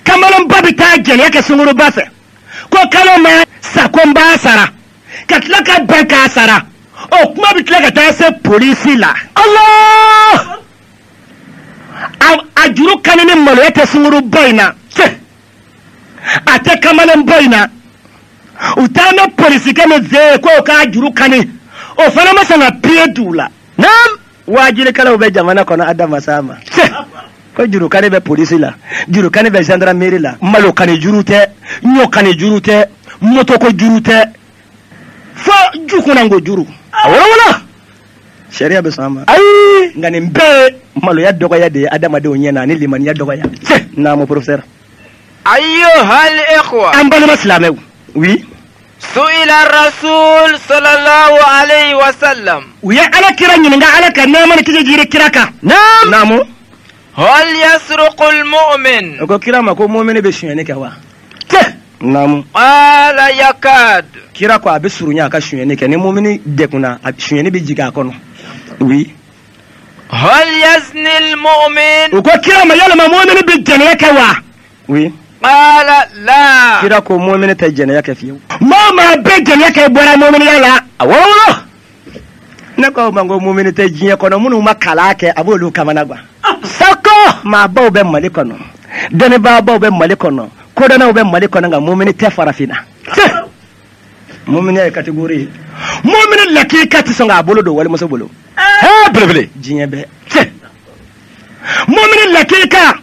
Kamalenba bɛ taa jɛnɛya kɛ sunguruba fɛ ko kalo ma sa ko n b'a sara ka tila ka bɛn k'a sara o kuma bɛ tila ka taa se polisi la. Allah. A juru kani ni maloya tɛ sunguruba in na. A tɛ kamalenba in na. U taa bɛ polisikɛ min fɛ yen k'o k'a juru kani o fana ma sɔn ka piye d'u la. Naam. Waajulikɛlaw bɛ jamana kɔnɔ adama s'a ma. Ko juru kani bɛ polisi la juru kani bɛ gendarmerie la malo kani juru tɛ ɲɔ kani juru tɛ motoko juru tɛ fo jukunanko juru. A walawala. Sariya bɛ sɔn a ma. Ayi. Nka nin bɛɛ ye maloya dɔgɔya de ye adamadenw ɲɛ na ani limaniya dɔgɔya. Naamu professeur. Ayyuhal ikhwa. An balima silamɛw. Oui. Su'ila rasul sallallahu alayhi wa sallam. U ye Ala kira ɲininka Ala ka nɛɛma ni kisi jigin kira kan. Naam. Naamu. Hal yasruqu al-mu'min. O ko kira ma ko mumini bɛ sonyɛni kɛ wa? Naamu. Qala yakad. Kira ko a bɛ surunya a ka sonyɛni kɛ ni mumini degunna a sonyɛni bɛ jigin a kɔnɔ. Oui. Hal yazni al-mu'min. U ko kira ma yalima mumini bɛ jɛnɛya kɛ wa? Oui. قال لا. Kira ko mumini tɛ jɛnɛya kɛ fiyewu. Maa o maa bɛ jɛnɛya kɛ, i bɔra muminiya la. A wɔlɔwɔlɔ. Ne ko ma ko mumini tɛ diɲɛ kɔnɔ minnu ma kalan kɛ, a b'olu kamana gan. Sako maabaw bɛ Mali kɔnɔ, dɔnnibaabaw bɛ Mali kɔnɔ, kodɔnnaw bɛ Mali kɔnɔ, nka mumini tɛ farafinna. Muminiya ye catégorie ye. Mumini lakika tɛ sɔn k'a bolo don walimuso bolo. Hee belebele. Diɲɛ bɛɛ. Mumini lakika,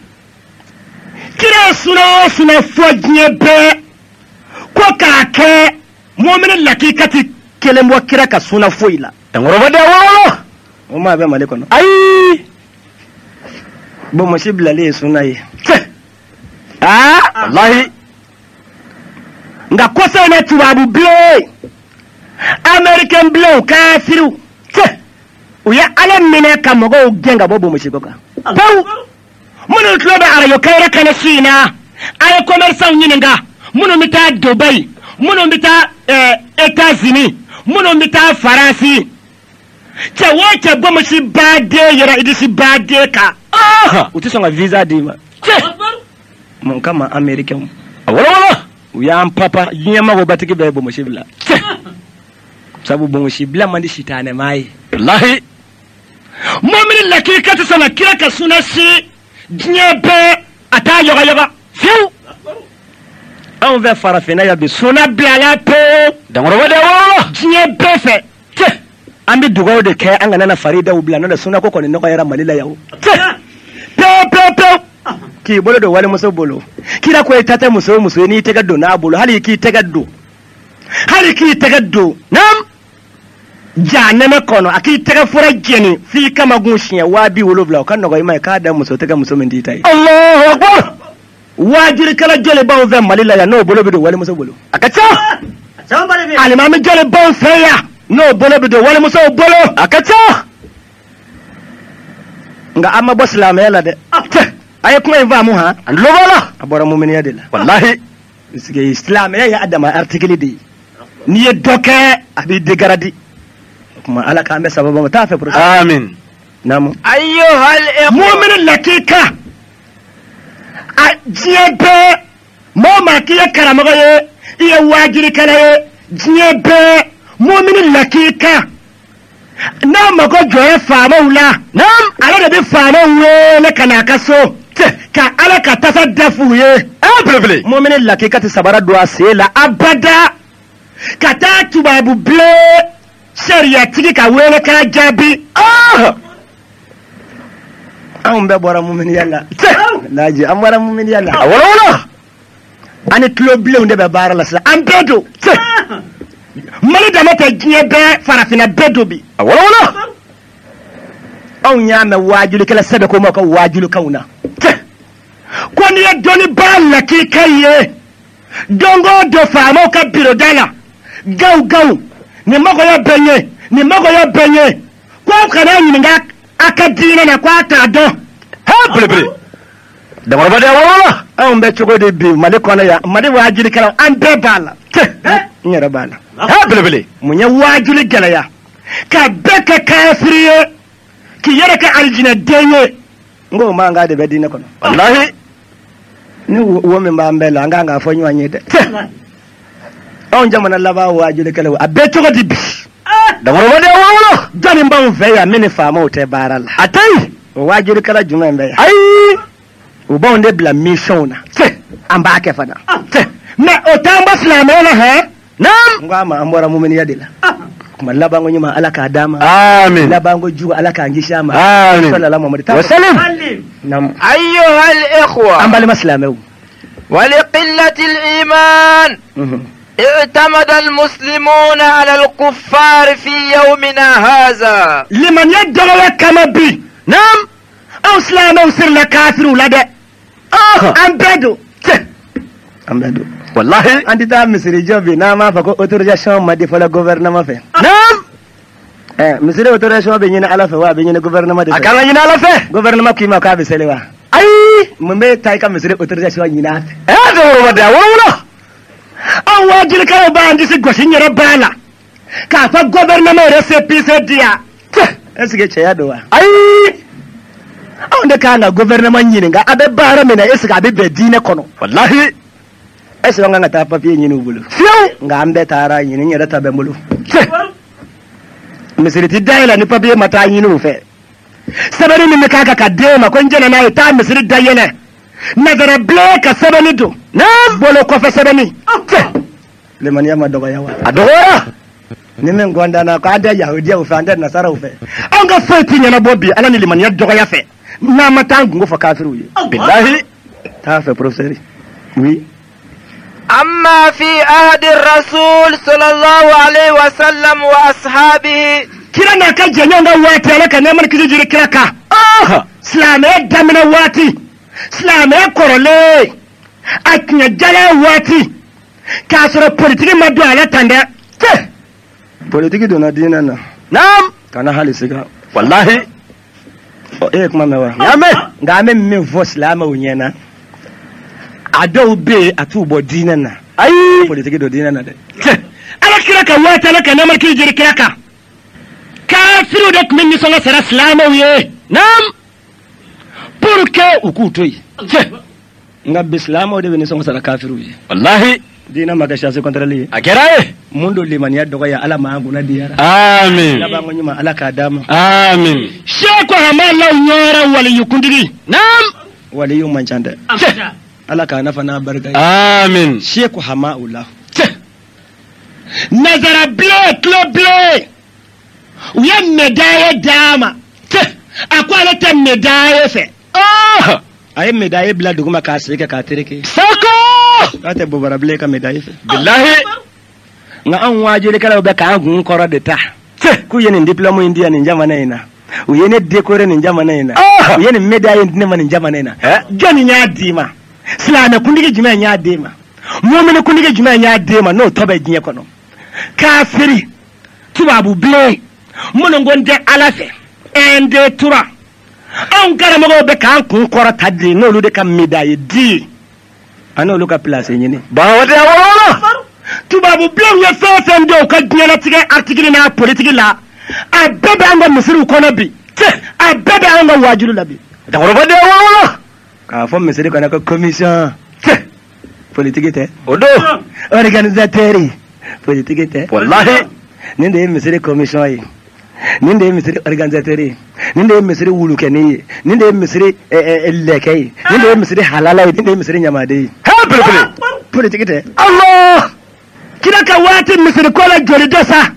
kira suna o suna fɔ diɲɛ bɛɛ ko k'a kɛ, mumini lakika ti kelen bɔ kira ka suna foyi la. Dankɔrɔba de wɔlɔwɔlɔ. O maa bɛ Mali kɔnɔ. Ayi. Bonmosi bilalen ye suna ye. Aa. Walahi. Nka kɔsa in na, tubabu bilen, américain bilenw, kafiriw, u ye Ala minɛ ka mɔgɔw gɛn ka bɔ bonmosi ko kan pewu. Minnu tulo bɛ arajo kayɛrɛ kɛnɛ su in na, a ye commerçant ɲininka, minnu bɛ taa Dubaï, minnu bɛ taa États-Unis, minnu bɛ taa Faransi, cɛ o cɛ bonmosi baden yɛrɛ idisi baden kan, u tɛ sɔn ka visa d'i ma. Mun kama? Américain A wɔlɔwɔlɔ. u y'an papa diɲɛ magobatigi bɛɛ ye bonmosi bila, sabu bonmosi bila man di sitanɛmaa ye. Walahi. Mɔmini lakika tɛ sɔn ka kira ka suna si diɲɛ bɛɛ, a t'a yɔgɔyɔgɔ fiyewu. Anw fɛ farafinna yan bi, suna bilala pewu. Dankɔrɔba de wɔlɔwɔlɔ. Diɲɛ bɛɛ fɛ an bɛ dugawu de kɛ an kana na faridaw bila, n'o tɛ sunako kɔni nɔgɔyara Mali la yan o pewu pewu pewu. K'i bolo don walimuso bolo, kira ko i ta tɛ muso o muso ye, n'i tɛgɛ don n'a bolo, hali k'i tɛgɛ don, hali k'i tɛgɛ don naam jahanɛmɛ kɔnɔ, a k'i tɛgɛ fura jɛni f'i kamagun siɲɛ 70000, o ka nɔgɔ i ma ye k'a da muso tɛgɛ muso min t'i ta ye. Allahu akbar. Waajurikɛla joli b'anw fɛ Mali la yan n'o bolo bɛ don walimuso bolo? A ka ca. Alimami joli b'anw fɛ yan n'o bolo bɛ don walimusow bolo? A ka ca. Nka an ma bɔ silamɛya la dɛ. A ye kuma in faamu han? An tulo b'a la. A bɔra muminiya de la. Walahi. Parce que silamɛya ye a dama article de ye, n'i ye dɔ kɛ a b'i dégrader. O tuma Ala k'an bɛ sababa ma taa fɛ pour Amin. Naamu. أيها الإخوة. Mumini lakika, a diɲɛ bɛɛ, maa o maa k'i ye karamɔgɔ ye, i ye waajirikɛla ye, diɲɛ bɛɛ, mumini lakika n'a mago jɔra faamaw la, Naam. ale de bɛ faamaw wele ka n'a ka so ka Ala ka tasa da f'u ye. Aa belebele. Mumini lakika tɛ sabara don a sen la abada ka taa tubabu bilen sariyatigi ka wele k'a jaabi. Anw bɛɛ bɔra muminiya la laji, an bɔra muminiya la. A wɔlɔwɔlɔ. An ni tulo bilenw de bɛ baara la sisan, an bɛɛ don. Mali dama tɛ, diɲɛ bɛɛ, farafinna bɛɛ don bi. A wɔlɔwɔlɔ. Anw y'a mɛn waajulikɛla sɛbɛ ko ma ka waajulukanw na ko n'i ye dɔnnibaa lakika ye don o don faamaw ka biroda la, gaw gaw, nin magoya bɛ n ye, nin magoya bɛ n ye, ko aw kana ɲininka a ka diinɛ na, ko a t'a dɔn. Hee belebele. Dankɔrɔba de wɔlɔwɔlɔ. Anw bɛ cogo di bi Mali kɔnɔ yan? Mali waajulikɛlaw, an bɛɛ b'a la, n yɛrɛ b'a la. Hee belebele. Mun ye waajuli gɛlɛya ka bɛɛ kɛ kafiri ye k'i yɛrɛ kɛ alijinɛden ye? N ko mankan de bɛ diinɛ kɔnɔ. Walahi. Ni wo min b'an bɛɛ la, an kan k'a fɔ ɲɔgɔn ye dɛ. Anw jamana laban waajulikɛlaw, a bɛɛ cogo di bi? Dankɔrɔba de wɔlɔwɔlɔ. Jɔnni b'anw fɛ yan min ni faamaw tɛ baara la? A tɛ yen. O waajulikɛla jumɛn bɛ yan? Ayi. U b'anw de bila mission na, an b'a kɛ fana, mais o t'an bɔ silamɛya la hɛn. Naam. N ko a ma, an bɔra muminiya de la. Kuma labanko ɲuman, Ala k'a d'an ma. Amin. Labanko jugu, Ala k'an kisi a ma. Amin. Sallallahu Muhammad Wasalim. Naam. أيها الإخوة. An balima silamɛw. ولقلة الإيمان اعتمد المسلمون على الكفار في يومنا هذا. Limaniya dɔgɔya kama bi, Naam. anw silamɛw sirila kafiriw la dɛ. An bɛɛ don, an bɛɛ don. Walahi. An tɛ taa misiri jɔ bi n'an b'a fɔ ko autorisation ma di fɔlɔ gouvernement fɛ. Naam. Ɛ, misiri autorisation bɛ ɲini Ala fɛ wa a bɛ ɲini gouvernement de A fɛ? kan ka ɲini Ala fɛ. Gouvernement k'i ma k'a bɛ seli wa? Ayi. Mun bɛ taa i ka misiri autorisation ɲini a fɛ? Ee dankɔrɔba de wɔlɔwɔlɔ. An waajulikaw b'an disi gosi n yɛrɛ b'a la k'a fɔ gouvernement récépissé di yan. Est ce que cɛya don wa? Ayi. Anw de kan ka gouvernement ɲininka a bɛ baara min na est ce que a bɛ bɛn diinɛ kɔnɔ? Walahi. Est ce que an kan ka taa papier ɲini u bolo? Fiyewu. Nka an bɛɛ taara ɲini, n yɛrɛ ta bɛ n bolo. Misiri ti dayɛlɛ ni papier ma taa ɲini u fɛ. Sɛbɛnni min bɛ k'a kan ka d'e ma ko n jɛnna n'a ye taa misiri dayɛlɛ. Nazara bilen ka sɛbɛnni don. Naam. Bolo kɔfɛ sɛbɛnni. Limaniya ma dɔgɔya wa? A dɔgɔyara. Ni min kɔntanna ko an tɛ yahudiyaw fɛ, an tɛ nasaraw fɛ. Anw ka foyi ti ɲɛnabɔ bi Ala ni limaniya dɔgɔya fɛ. N'an ma taa an kungo fɔ kafiriw ye. Bilahi. Taa fɛ professeur. Oui. أما في عهد الرسول صلى الله عليه وسلم وأصحابه Kira n'a ka jɛɲɔgɔn ka waati Ala ka nɛɛma ni kisi jiri kira kan. Silamɛya daminɛ waati, silamɛya kɔrɔlen, a tiɲɛ jala waati, k'a sɔrɔ politiki ma don a la tan dɛ. Politiki donna diinɛ na. Naam. Kana hali siga. Walahi. Ɔ, e ye kuma mɛn wa? N y'a mɛn. Nka an bɛ min fɔ silamɛw ɲɛna, a dɔw bɛ yen a t'u bɔ diinɛ na. Ayi. Politiki don diinɛ na dɛ. Ala kira ka waati Ala ka nɛɛma ni kisi jiri kira kan. Kafiriw de tun bɛ nisɔngɔ sara silamɛw ye. Naam. Pour que u k'u to yen. Nka bi silamɛw de bɛ nisɔngɔ sara kafiriw ye. Walahi. Diinɛ ma kɛ chasse contre ye. A kɛra ye. Mun don limaniya dɔgɔya Ala m'an kunna diyara. Amin. Labanko ɲuman Ala k'a d'a ma. Amin. Seku Hamalaw ɲɔra waliyukuntigi. Naam. Waliyu man ca dɛ. Ala k'a nafa n'a barika ye. Amin. Seku Hamawula. Nazara bilen tulo bilen. U ye médaille d'a ma. A ko ale tɛ médaille fɛ. A ye médaille bila duguma k'a sigi kɛ k'a tereke. Sako. K'a tɛ bobara bilen ka médaille fɛ. Bilahi. Nka anw waajulikɛlaw bɛ k'an kun kɔrɔ de ta. K'u ye nin diplôme in di yan nin jamana in na. U ye ne décorer nin jamana in na. U ye nin médaille in di ne ma nin jamana in na. Jɔnni y'a d'i ma? Silamɛ kuntigi jumɛn y'a d'e ma? Mumini kuntigi jumɛn y'a d'e ma n'o tɔ bɛ diɲɛ kɔnɔ? Kafiri, tubabu bilen, minnu ko n tɛ Ala fɛ, 1 2 3. Anw karamɔgɔw bɛ k'an kun kɔrɔ ta de n'olu de ka médaille di. A n'olu ka place ɲini. Bawadi a walawala. Tubabu bilenw ye fɛn o fɛn dɔw ka diɲɛlatigɛ article n'a politique la, a bɛɛ bɛ an ka misiriw kɔnɔ bi. A bɛɛ bɛ an ka waajulu la bi. Jakɔrɔba de a walawala. K'a fɔ misiri kɔnɔ ko commission politique tɛ. O don. Organisateur politique tɛ. Walahi. Nin de ye misiri commission ye. Nin de ye misiri organisateur ye. Nin de ye misiri wulukɛnin ye. Nin de ye misiri lɛkɛ ye. Nin de ye misiri halala ye. Nin de ye misiri ɲamaden ye. Ha belebele. Politique tɛ. Allah. Kira ka waati misiri ko la joli dɔ sa.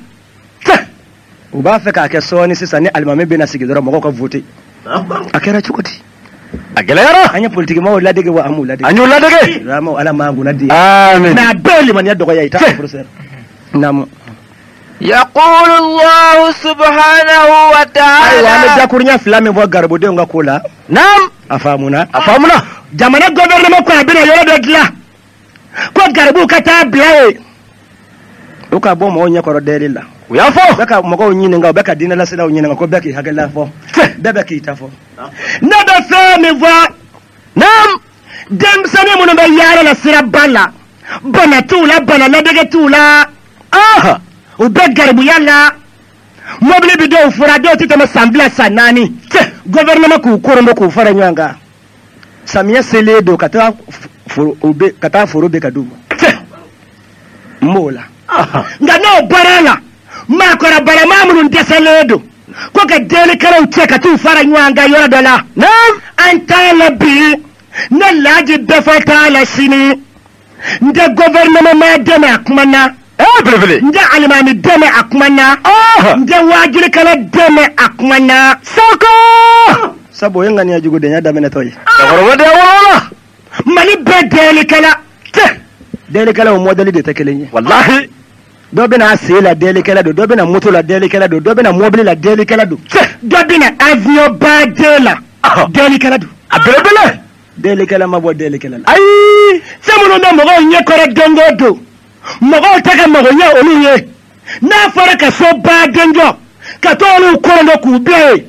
U b'a fɛ k'a kɛ sɔɔni sisan ni alimami bɛna sigi dɔrɔn mɔgɔw ka voter. A kɛra cogo di? A gɛlɛyara. An ye politiki maaw ladege wa an m'u ladege? An y'u ladege. Vraiment Ala m'an kunna di. Amin. Mais a bɛɛ ye limaniya dɔgɔya ye. I t'a fɔ professeur. Naamu. يقول الله سبحانه Ayiwa an bɛ وتعالى dakuruɲɛ fila min fɔ garibudenw ka ko la. Naam. A faamuna. A faamuna. Jamana gouvernement ko a bɛna yɔrɔ dɔ dilan. Ko garibuw ka taa bila yen. U ka bɔ mɔgɔw ɲɛkɔrɔ dɛli la. U y'a U fɔ. bɛ ka mɔgɔw ɲininka, u bɛ ka diinɛlaselaw ɲininka ko bɛɛ k'i hakilila fɔ. Bɛɛ bɛ k'i ta fɔ. Ne bɛ fɛn min fɔ. Naam. Denmisɛnnin minnu bɛ yaala la siraba la, bana t'u la, bana ladege t'u la. U bɛ garibuya la. Mobili bi dɔw fura, dɔw tɛ tɛmɛ san 2 san 4. Gouvernement k'u koronto k'u fara ɲɔgɔn kan. Samiyɛ selen don ka taa foro ka taa foro bɛ ka d'u ma. N b'o la. Nka n'o bɔra la, maakɔrɔbalamaa minnu dɛsɛlen don ko ka delikɛlaw cɛ ka t'u fara ɲɔgɔn kan yɔrɔ dɔ la. Naam. An t'a la bi, ne Laji bɛɛ t'a la sini. N tɛ gouvernement maa dɛmɛ a kuma na. Belebele. N tɛ alimami dɛmɛ a kuma na. N tɛ waajulikɛla dɛmɛ a kuma na. Sako. Sabu o ye ŋaniya jugudenya daminɛtɔ ye. Jakɔrɔba de a walawala. Mali bɛɛ delikɛla. Delikɛlaw mɔdɛli de tɛ kelen ye. Walahi. Dɔ bɛna sen la delikɛla don, dɔ bɛna moto la delikɛla don, dɔ bɛna mobili la delikɛla don, dɔ bɛna avion ba den la delikɛla don. A belebele. Delikɛla ma bɔ delikɛla la. Ayi. Fɛn minnu bɛ mɔgɔw ɲɛkɔrɔ don o don, mɔgɔw tɛ ka mago ɲɛ olu ye. N'a fɔra ka so baden jɔ, ka t'olu kɔrɔndɔ k'u bila yen,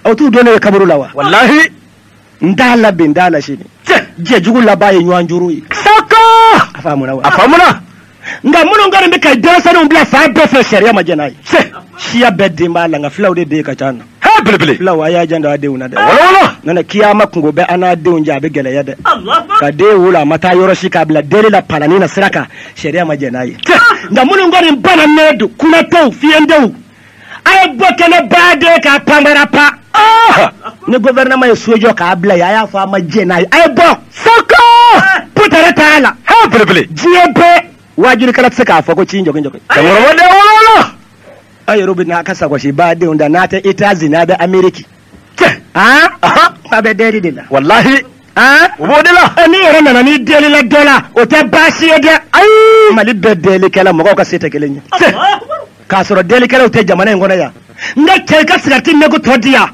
aw t'u don ne ye kaburu la wa? Walahi. N t'a la bi, n t'a la sini. Jɛjugu laban ye ɲɔgɔn juru ye. Sako. A faamuna wa? A faamuna. Nka minnu kɔni bɛ ka denmisɛnninw bila fan bɛɛ fɛ, sariya ma jɛn n'a ye. Siya bɛɛ den b'a la nka filaw de den ka ca na. He belebele. Filaw a y'a janto a denw na dɛ. Wala Nana kiyama kungo bɛ an n'a denw jɛ a bɛ gɛlɛya dɛ. Ka den wolo a ma taa yɔrɔ si k'a bila deli la palani na sira kan sariya ma jɛn n'a ye. Nka minnu kɔni bananen don kunatɔw fiyɛndenw a ye bɔ kɛnɛ baden k'a panbara pa. Ni gouvernement ye so jɔ k'a bila yen a y'a fɔ a ma jɛn n'a ye a ye bɔ. Sako. Putɛrɛ t'a la. He belebele. Diɲɛ bɛɛ wajulikɛla tɛ se k'a fɔ ko ci jɔgin jɔgin. Dankɔrɔba den wala. A yɛrɛ bɛ n'a ka sagosi badenw da n'a tɛ États-Unis a bɛ Amérique. A bɛ deli de la. Walahi. O b'o de la. N'i yɛrɛ nana n'i delila dɔ la o tɛ baasi ye dɛ. Ayi. Mali bɛɛ delikɛla mɔgɔw ka se tɛ kelen ye. K'a sɔrɔ delikɛlaw tɛ jamana in kɔnɔ yan. N ka cɛ i ka sigarɛti negu tɔ di yan.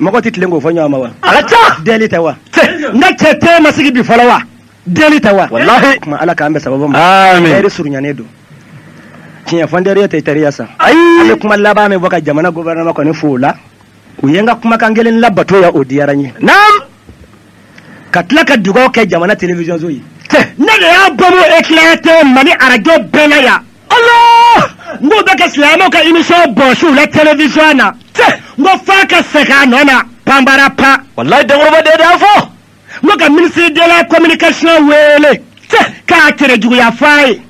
Mɔgɔ tɛ tilen k'o fɔ ɲɔgɔn ma wa. A ka ca. Deli tɛ wa. N ka cɛ te ma sigi bi fɔlɔ wa. Deli tɛ wa. Walahi. Kuma ala k'an bɛn sababu ma. Amin. Ɛri surunyanen don. Tiɲɛ fɔ n teriya tɛ teriya sa. Ayi. An bɛ kuma laban min fɔ ka jamana gouvernement kɔni fo o la. U ye n ka kumakan kelen labato ya o diyara n ye. Naam. Ka tila ka dugawu kɛ jamana télévision so ye. Ne de y'a bɔmu éclaté Mali arajo bɛɛ la yan. Allah. N k'u bɛ ka silamɛw ka émission bɔsi u la télévision na. N ko f'a ka segin a nɔ na panbara pa. Walahi dankɔrɔba den de y'a fɔ. N ko ka ministre de la communication wele. K'a tɛrɛ juguya f'a ye.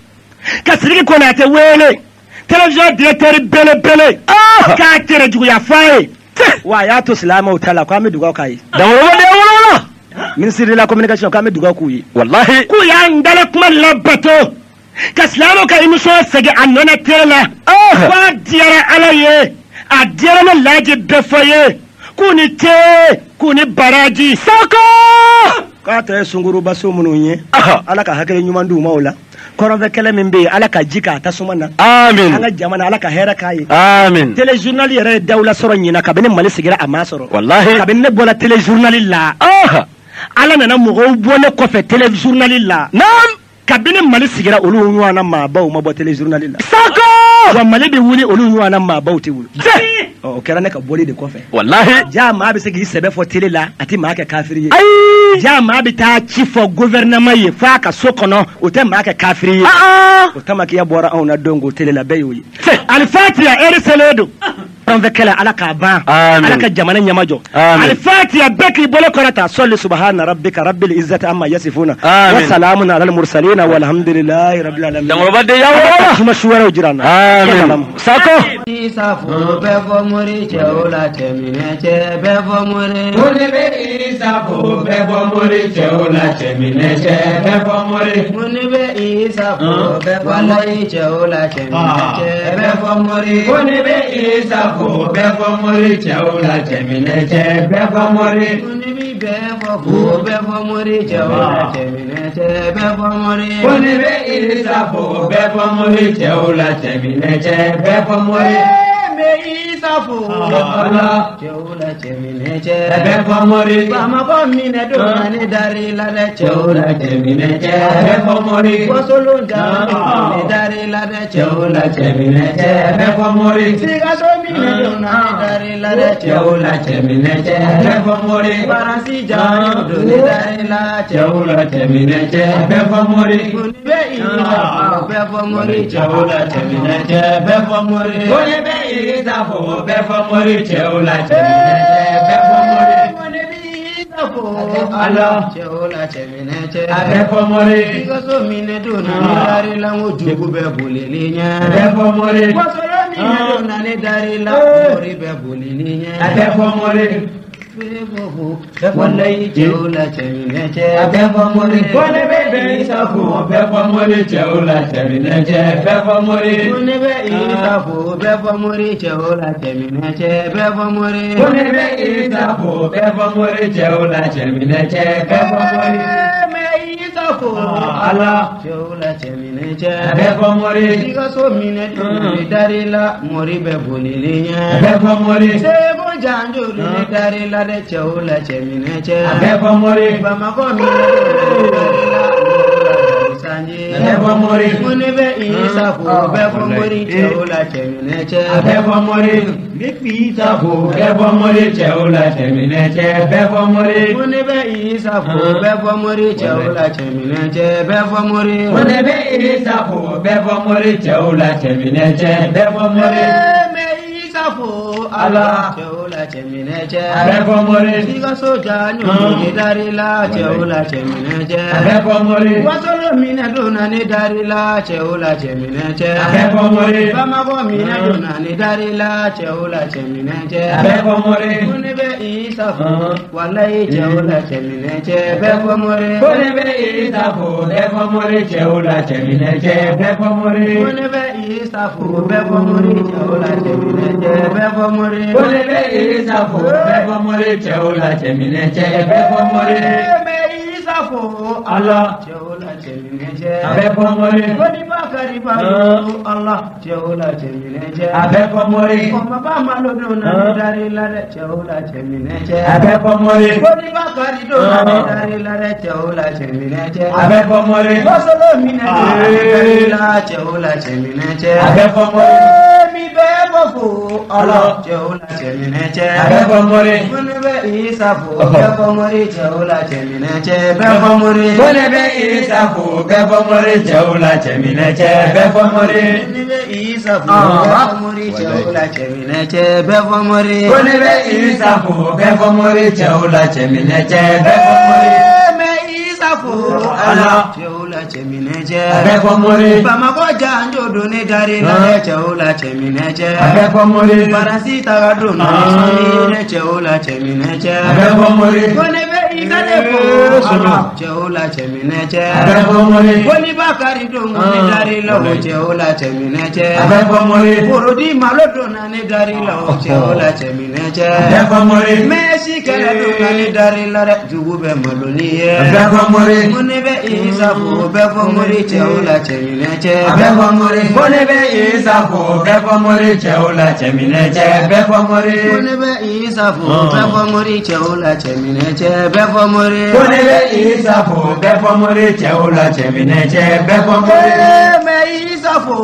Ka Sidiki Konate wele. Télévision directeur belebele. K'a tɛrɛ juguya f'a ye. Wa a y'a to silamɛw ta la k'an bɛ dugawu k'a ye. Dankɔrɔba den wala. Ministre de la communication k'an bɛ dugawu k'u ye. Walahi. K'u y'an dala kuma labato. Ka silamɛw ka émission segin a nɔ na télé la. K'a diyara Ala ye. A diyara ne Laji bɛɛ fɔ ye. K'u ni ce k'u ni baraji. Sako. K'a tɔ ye sunkurubaso minnu ye. Ala ka hakili ɲuman d'u ma o la. Kɔrɔnfɛ kɛlɛ min bɛ yen Ala ka ji k'a tasuma na. Amin. An ka jamana Ala ka hɛrɛ k'a ye. Amin. Téléjournal yɛrɛ ye dawula sɔrɔ ɲinan kabini Mali sigira a ma sɔrɔ. Walahi. Kabini ne bɔra téléjournal la. Ala nana mɔgɔw bɔ ne kɔfɛ téléjournal la. Naam. Kabini Mali sigira olu ɲɔgɔnna maabaw ma bɔ téléjournal la. Sako. Wa Mali bɛ wuli olu ɲɔgɔnna maabaw tɛ wuli. Ɔ o kɛra ne ka bɔli de kɔfɛ. Walahi. Ja maa bɛ se k'i sɛbɛ fɔ télé la a tɛ maa kɛ kafiri ye. Ayi. Ja maa bɛ taa ci fɔ gouvernement ye f'a ka so kɔnɔ o tɛ maa kɛ kafiri ye. O tamakiya bɔra anw na don k'o télé la bɛɛ y'o ye. Alifatiya eri selen don. Kɔrɔnfɛ kɛlɛ Ala k'a ban. Amin. Ala ka jamana ɲɛmajɔ. Amin. Alifatiya bɛɛ k'i bolo kɔrɔta sɔli subahana rabbika rabbil izzati amma yasifuna. Amin. Wa salamun alal mursalina walhamdulillahi rabbil alamin. Dankɔrɔba den y'a wala. Kuma su wɛrɛw jira an na. Amin. Sako. Isa fo bɛɛ fɔ mori cɛw la cɛminɛ cɛ bɛɛ fɔ mori. Ko ne bɛ Isa fo bɛɛ fɔ mori cɛw la cɛminɛ cɛ bɛɛ fɔ mori. Ko ne bɛ Isa fo bɛɛ fɔ mori cɛw la cɛminɛ cɛ bɛɛ fɔ mori. Ko ne bɛ Isa fo bɛɛ fɔ mori cɛw la cɛminɛ cɛ bɛɛ fɔ mori. Ko ne bɛ bɛɛ fɔ fo bɛɛ fɔ mori cɛw la cɛminɛ cɛ bɛɛ fɔ mori. Ko ne bɛ Isa fo bɛɛ fɔ mori cɛw la cɛminɛ cɛ bɛɛ fɔ mori. Bɛ Isa fo Ala. cɛw la cɛminɛ cɛ Bɛɛ fɔ mori. Bamakɔ minɛ don na ne dar'i la dɛ Cɛw la cɛminɛ cɛ bɛɛ fɔ mori. Wasolon jamana ne dar'i la dɛ Cɛw la cɛminɛ cɛ bɛɛ fɔ mori. Sikaso minɛ don na ne dar'i la dɛ Cɛw la cɛminɛ cɛ bɛɛ fɔ mori. Faransi jamana don ne dar'i la Cɛw la cɛminɛ cɛ bɛɛ fɔ mori. Ko ne bɛ Isa fo bɛɛ fɔ mori Cɛw la cɛminɛ cɛ bɛɛ fɔ mori. Ko ne bɛ Isa fo bɛɛ fɔ mori. Cɛw la cɛminɛ cɛ bɛɛ fɔ mori. Ko ne bɛ Isa fo Ala. cɛw la cɛminɛ cɛ A bɛɛ fɔ mori. Sikaso minɛ don na ne dar'i la n ko jugu bɛ bolili ɲɛ A bɛɛ fɔ mori. Wasolon minɛ don na ne dar'i la mori bɛ bolili ɲɛ A bɛɛ fɔ mori. Walayi cɛw la cɛminɛ cɛ A bɛɛ fɔ mori. Ko ne bɛ Isa fo bɛɛ fɔ mori. Cɛw la cɛminɛ cɛ bɛɛ fɔ mori. Ko ne bɛ Isa fo bɛɛ fɔ mori cɛw la cɛminɛ cɛ bɛɛ fɔ mori. Ko ne bɛ Isa fo bɛɛ fɔ mori. Cɛw la cɛminɛ cɛ bɛɛ fɔ mori. Mɛ Isa fo Ala. cɛw la cɛminɛ cɛ A bɛɛ fɔ mori. Sikaso minɛ don ne dar'i la mori bɛ bolili A ɲɛ. bɛɛ fɔ mori. Segu janjo ne dar'i la dɛ cɛw la cɛminɛ cɛ. A bɛɛ fɔ mori. Bamakɔ minɛ don ne dar'i la sanji. A bɛɛ fɔ mori. Ko ne bɛ Isa fo bɛɛ fɔ mori cɛw la cɛminɛ cɛ. A bɛɛ fɔ mori. Ne bɛ Isa fo bɛɛ fɔ mori. Cɛw la cɛminɛ cɛ bɛɛ fɔ mori. Ko ne bɛ Isa fo bɛɛ fɔ mori cɛw la cɛminɛ cɛ bɛɛ fɔ mori. Ko ne bɛ Isa fo bɛɛ fɔ mori. Cɛw la cɛminɛ cɛ bɛɛ fɔ mori. Mɛ Isa fo Ala cɛw la cɛminɛ cɛ. A bɛ fɔ mori. Sikaso ja ɲɔgɔn dari la cɛw la cɛminɛ cɛ. A bɛ fɔ mori. Wasolo minɛ donna ne dari la cɛw la cɛminɛ cɛ. A bɛ fɔ mori. Bamakɔ minɛ donna ne dari la cɛw la cɛminɛ cɛ. A bɛ fɔ mori. Ko ne bɛ Isa fo walayi cɛw la cɛminɛ cɛ. Bɛɛ fɔ mori. Ko ne bɛ Isa fo bɛɛ fɔ mori cɛw la cɛminɛ cɛ. Bɛɛ fɔ mori. Ko ne bɛ Isa fo bɛɛ fɔ mori cɛw la cɛminɛ cɛ. Bɛɛ fɔ mori. Ko ne bɛ Isa fo bɛɛ fɔ mori cɛw la cɛminɛ cɛ. Bɛɛ fɔ mori. Bɛ Isa fo Ala cɛw la cɛminɛ cɛ. A bɛ fɔ mori. Ko ni Bakari ba Ala cɛw la cɛminɛ cɛ. A bɛ fɔ mori. Kɔmaba malo donna ne dari la dɛ cɛw la cɛminɛ cɛ. A bɛ fɔ mori. Ko ni Bakari donna ne dari la dɛ cɛw la cɛminɛ cɛ. A bɛ fɔ mori. Wasolo minɛ donna ne dari la cɛw la cɛminɛ cɛ. A bɛ fɔ mori. Mi bɛ bɔ fo Ala cɛw la cɛminɛ cɛ. A bɛ fɔ mori. Ko ne bɛ Isa fo bɛɛ fɔ mori cɛw la cɛminɛ cɛ. Bɛɛ fɔ mori. Ko ne bɛ Isa fo bɛɛ fɔ mori cɛw la cɛminɛ cɛ. Bɛɛ fɔ mori. Ne bɛ Isa fo bɛɛ fɔ mori cɛw la cɛminɛ cɛ. Bɛɛ fɔ mori. Ko ne bɛ Isa fo bɛɛ fɔ mori cɛw la cɛminɛ cɛ. Bɛɛ fɔ mori. Mɛ Isa fo Ala cɛw la cɛminɛ cɛ. A bɛ fɔ mori. Bamakɔ janjo don ne dari la dɛ cɛw la cɛminɛ cɛ. A bɛ fɔ mori. Faransi taga don na ni dɛ cɛw la cɛminɛ cɛ. A bɛ fɔ mori. Ko ne bɛ Isa de fo Ala cɛw la cɛminɛ cɛ. A bɛ fɔ mori. Ko ni Bakari don ne dari la o cɛw la cɛminɛ cɛ. A bɛ fɔ mori. Forodi malo donna ne dari la o cɛw la cɛminɛ cɛ. A bɛ fɔ mori. Mɛsi kɛlɛ donna ne dari la dɛ jugu bɛ malo ni ye. A bɛ fɔ mori. Ko ne bɛ Isa fo bɛɛ fɔ mori cɛw la cɛminɛ cɛ. A bɛ fɔ mori. Ko ne bɛ Isa fo bɛɛ fɔ mori cɛw la cɛminɛ cɛ. Bɛɛ fɔ mori. Ko ne bɛ Isa fo bɛɛ fɔ mori cɛw la cɛminɛ cɛ. Bɛɛ fɔ mori. Ko ne bɛ Isa fo bɛɛ fɔ mori cɛw la cɛminɛ cɛ. Bɛɛ fɔ mori. Mɛ Isa fo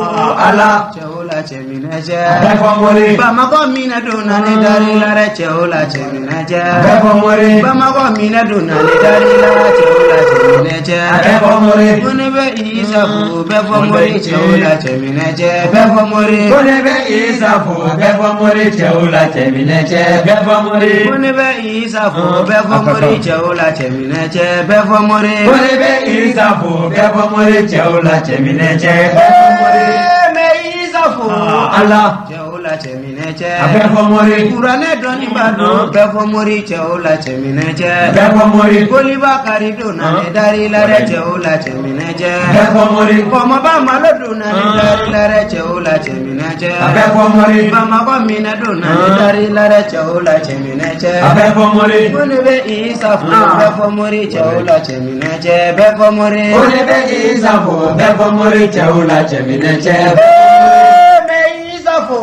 Ala cɛw la cɛminɛ cɛ. A bɛ fɔ mori. Bamakɔ minɛ donna ne dari la dɛ cɛw la cɛminɛ cɛ. A bɛ fɔ mori. Bamakɔ minɛ donna ne dari la cɛw la cɛminɛ cɛ. A bɛ fɔ mori. Ko ne bɛ Isa fo bɛɛ fɔ mori cɛw la cɛminɛ cɛ. Bɛɛ fɔ mori. Ko ne bɛ Isa fo bɛɛ fɔ mori cɛw la cɛminɛ cɛ. Bɛɛ fɔ mori. Ko ne bɛ Isa fo bɛɛ fɔ mori cɛw la cɛminɛ cɛ. Bɛɛ fɔ mori. Ko ne bɛ Isa fo bɛɛ fɔ mori cɛw la cɛminɛ cɛ. Bɛɛ fɔ mori. Mɛ Isa fo Ala cɛw la cɛminɛ cɛ. A bɛ fɔ mori. Kuranɛ dɔnniba don bɛɛ fɔ mori cɛw la cɛminɛ cɛ. Bɛɛ fɔ mori. Koliba kari donna ne dari la dɛ cɛw la cɛminɛ cɛ. Bɛɛ fɔ mori. Kɔmɔba malo donna ne dari la dɛ cɛw la cɛminɛ cɛ. A bɛ fɔ mori. Bamakɔ minɛ donna ne dari la dɛ cɛw la cɛminɛ cɛ. A bɛ fɔ mori. Ko ne bɛ Isa fo bɛɛ fɔ mori cɛw la cɛminɛ cɛ. Bɛɛ fɔ mori. Ko ne bɛ Isa fo bɛɛ fɔ mori cɛw la cɛminɛ cɛ. Mɛ Isa fo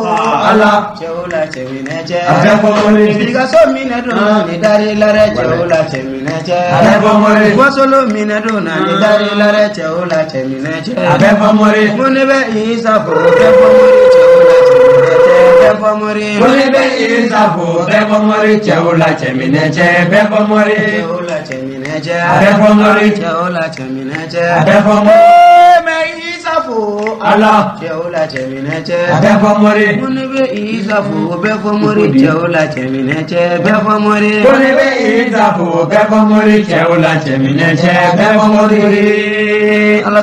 Ala cɛw la cɛminɛ cɛ. A bɛ fɔ mori. Sikaso minɛ donna ne dari la dɛ cɛw la cɛminɛ cɛ. A bɛ fɔ mori. Wasolo minɛ donna ne dari la dɛ cɛw la cɛminɛ cɛ. A bɛ fɔ mori. Ko ne bɛ Isa fo bɛɛ fɔ mori cɛw la cɛminɛ cɛ. Bɛɛ fɔ mori. Ko ne bɛ Isa fo bɛɛ fɔ mori cɛw la cɛminɛ cɛ. Bɛɛ fɔ mori. Cɛw la cɛminɛ cɛ. A bɛ fɔ mori. Cɛw la cɛminɛ cɛ. A bɛ fɔ mori. Mɛ Isa fo Ala cɛw la cɛminɛ cɛ. A bɛ fɔ mori. Ko ne bɛ Isa fo bɛɛ fɔ mori cɛw la cɛminɛ cɛ. Bɛɛ fɔ mori. Ko ne bɛ Isa fo bɛɛ fɔ mori cɛw la cɛminɛ cɛ. Bɛɛ fɔ mori. Ala.